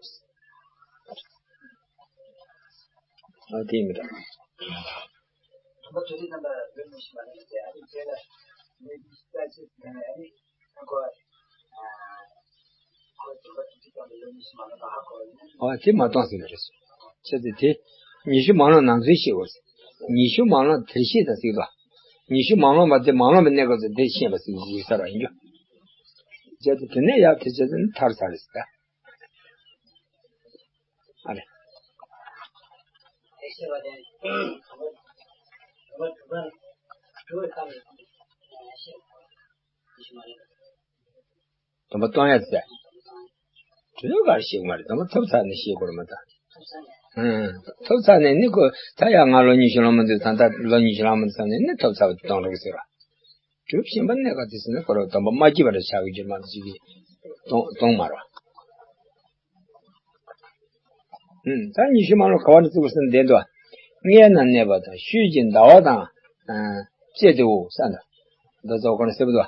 ཨ་དེ་མི་འདྲ། ཨ་དེ་མ་གཏོང་ཟེར་བ་རེད། ཆེ་ཚེ་དེ་ཉི་ཤུ་མ་ལོན་ནང་ཚུད་ཤེས་དགོས། ཉི་ཤུ་མ་ལོན་དེར་ཤེས་དང་ཟེར་གི་འདུག་ཉི་ཤུ་མ་ལོན་པ་དེ་མ་ལོན་པའི་གནས་སྐབས་སུ་དེ་ཤེས་པ་ཟེར་གི་ཡོད་ས་ར་ཡིན་རྒྱུ། བྱས་ཏེ་དེ་ནས་ཡར་དེ་བྱས་ཏེ་ནི་ཐར་ས་རེད་ཟེར། ཨ་རེ། སྡོམ་པ་གཏོང་ཡ་ཟེར། དེ་ནི་ག་རེ་ཤེས་ཀྱི་མ་རེད། སྡོམ་པ་ཐོབ་ཚར་ནས་ཤེས་དགོས་རེད་མ་གཏོགས། ཨང་། ཐོབ་ཚར་ནས་ནི་ཁོ་ད་ཡང་ང་ལོ་ཉི་ཤུ་ལང་མ་འདུག་ད་ལྟ་ལོ་ཉི་ཤུ་ལང་མ་འདུག་ཙམ་ནས་ནི་ཐོབ་ཚར་བ་དེ་གཏོང་རོགས་ཟེར་བ། གྲུབ་ཆེན་པོ་གནས་སྐབས་དེ་ཚོ་ནི་ཁོ་རང་སྡོམ་པ་མ་བགྱིས་པ་རེད་ཆགས་ཀྱི་རྒྱུ་མ་གཏོགས་ཅིག་གིས་གཏོང་གཏོང་མ་རེད། ཨུམ། ད་ཉི་ཤུ་མ་ལོ་ག་བ་ནས་བཙུགས་ཟིན་བསྡད་འདུག། མངལ་ན་གནས་པ་དང་ཤུལ་གྱི་ཟླ་བ་དང་། ཨ། བཅས་ཏེའོ་ས་འདི། འདི་ཚོ་ཁོ་ན་སེ་བུ་དོ།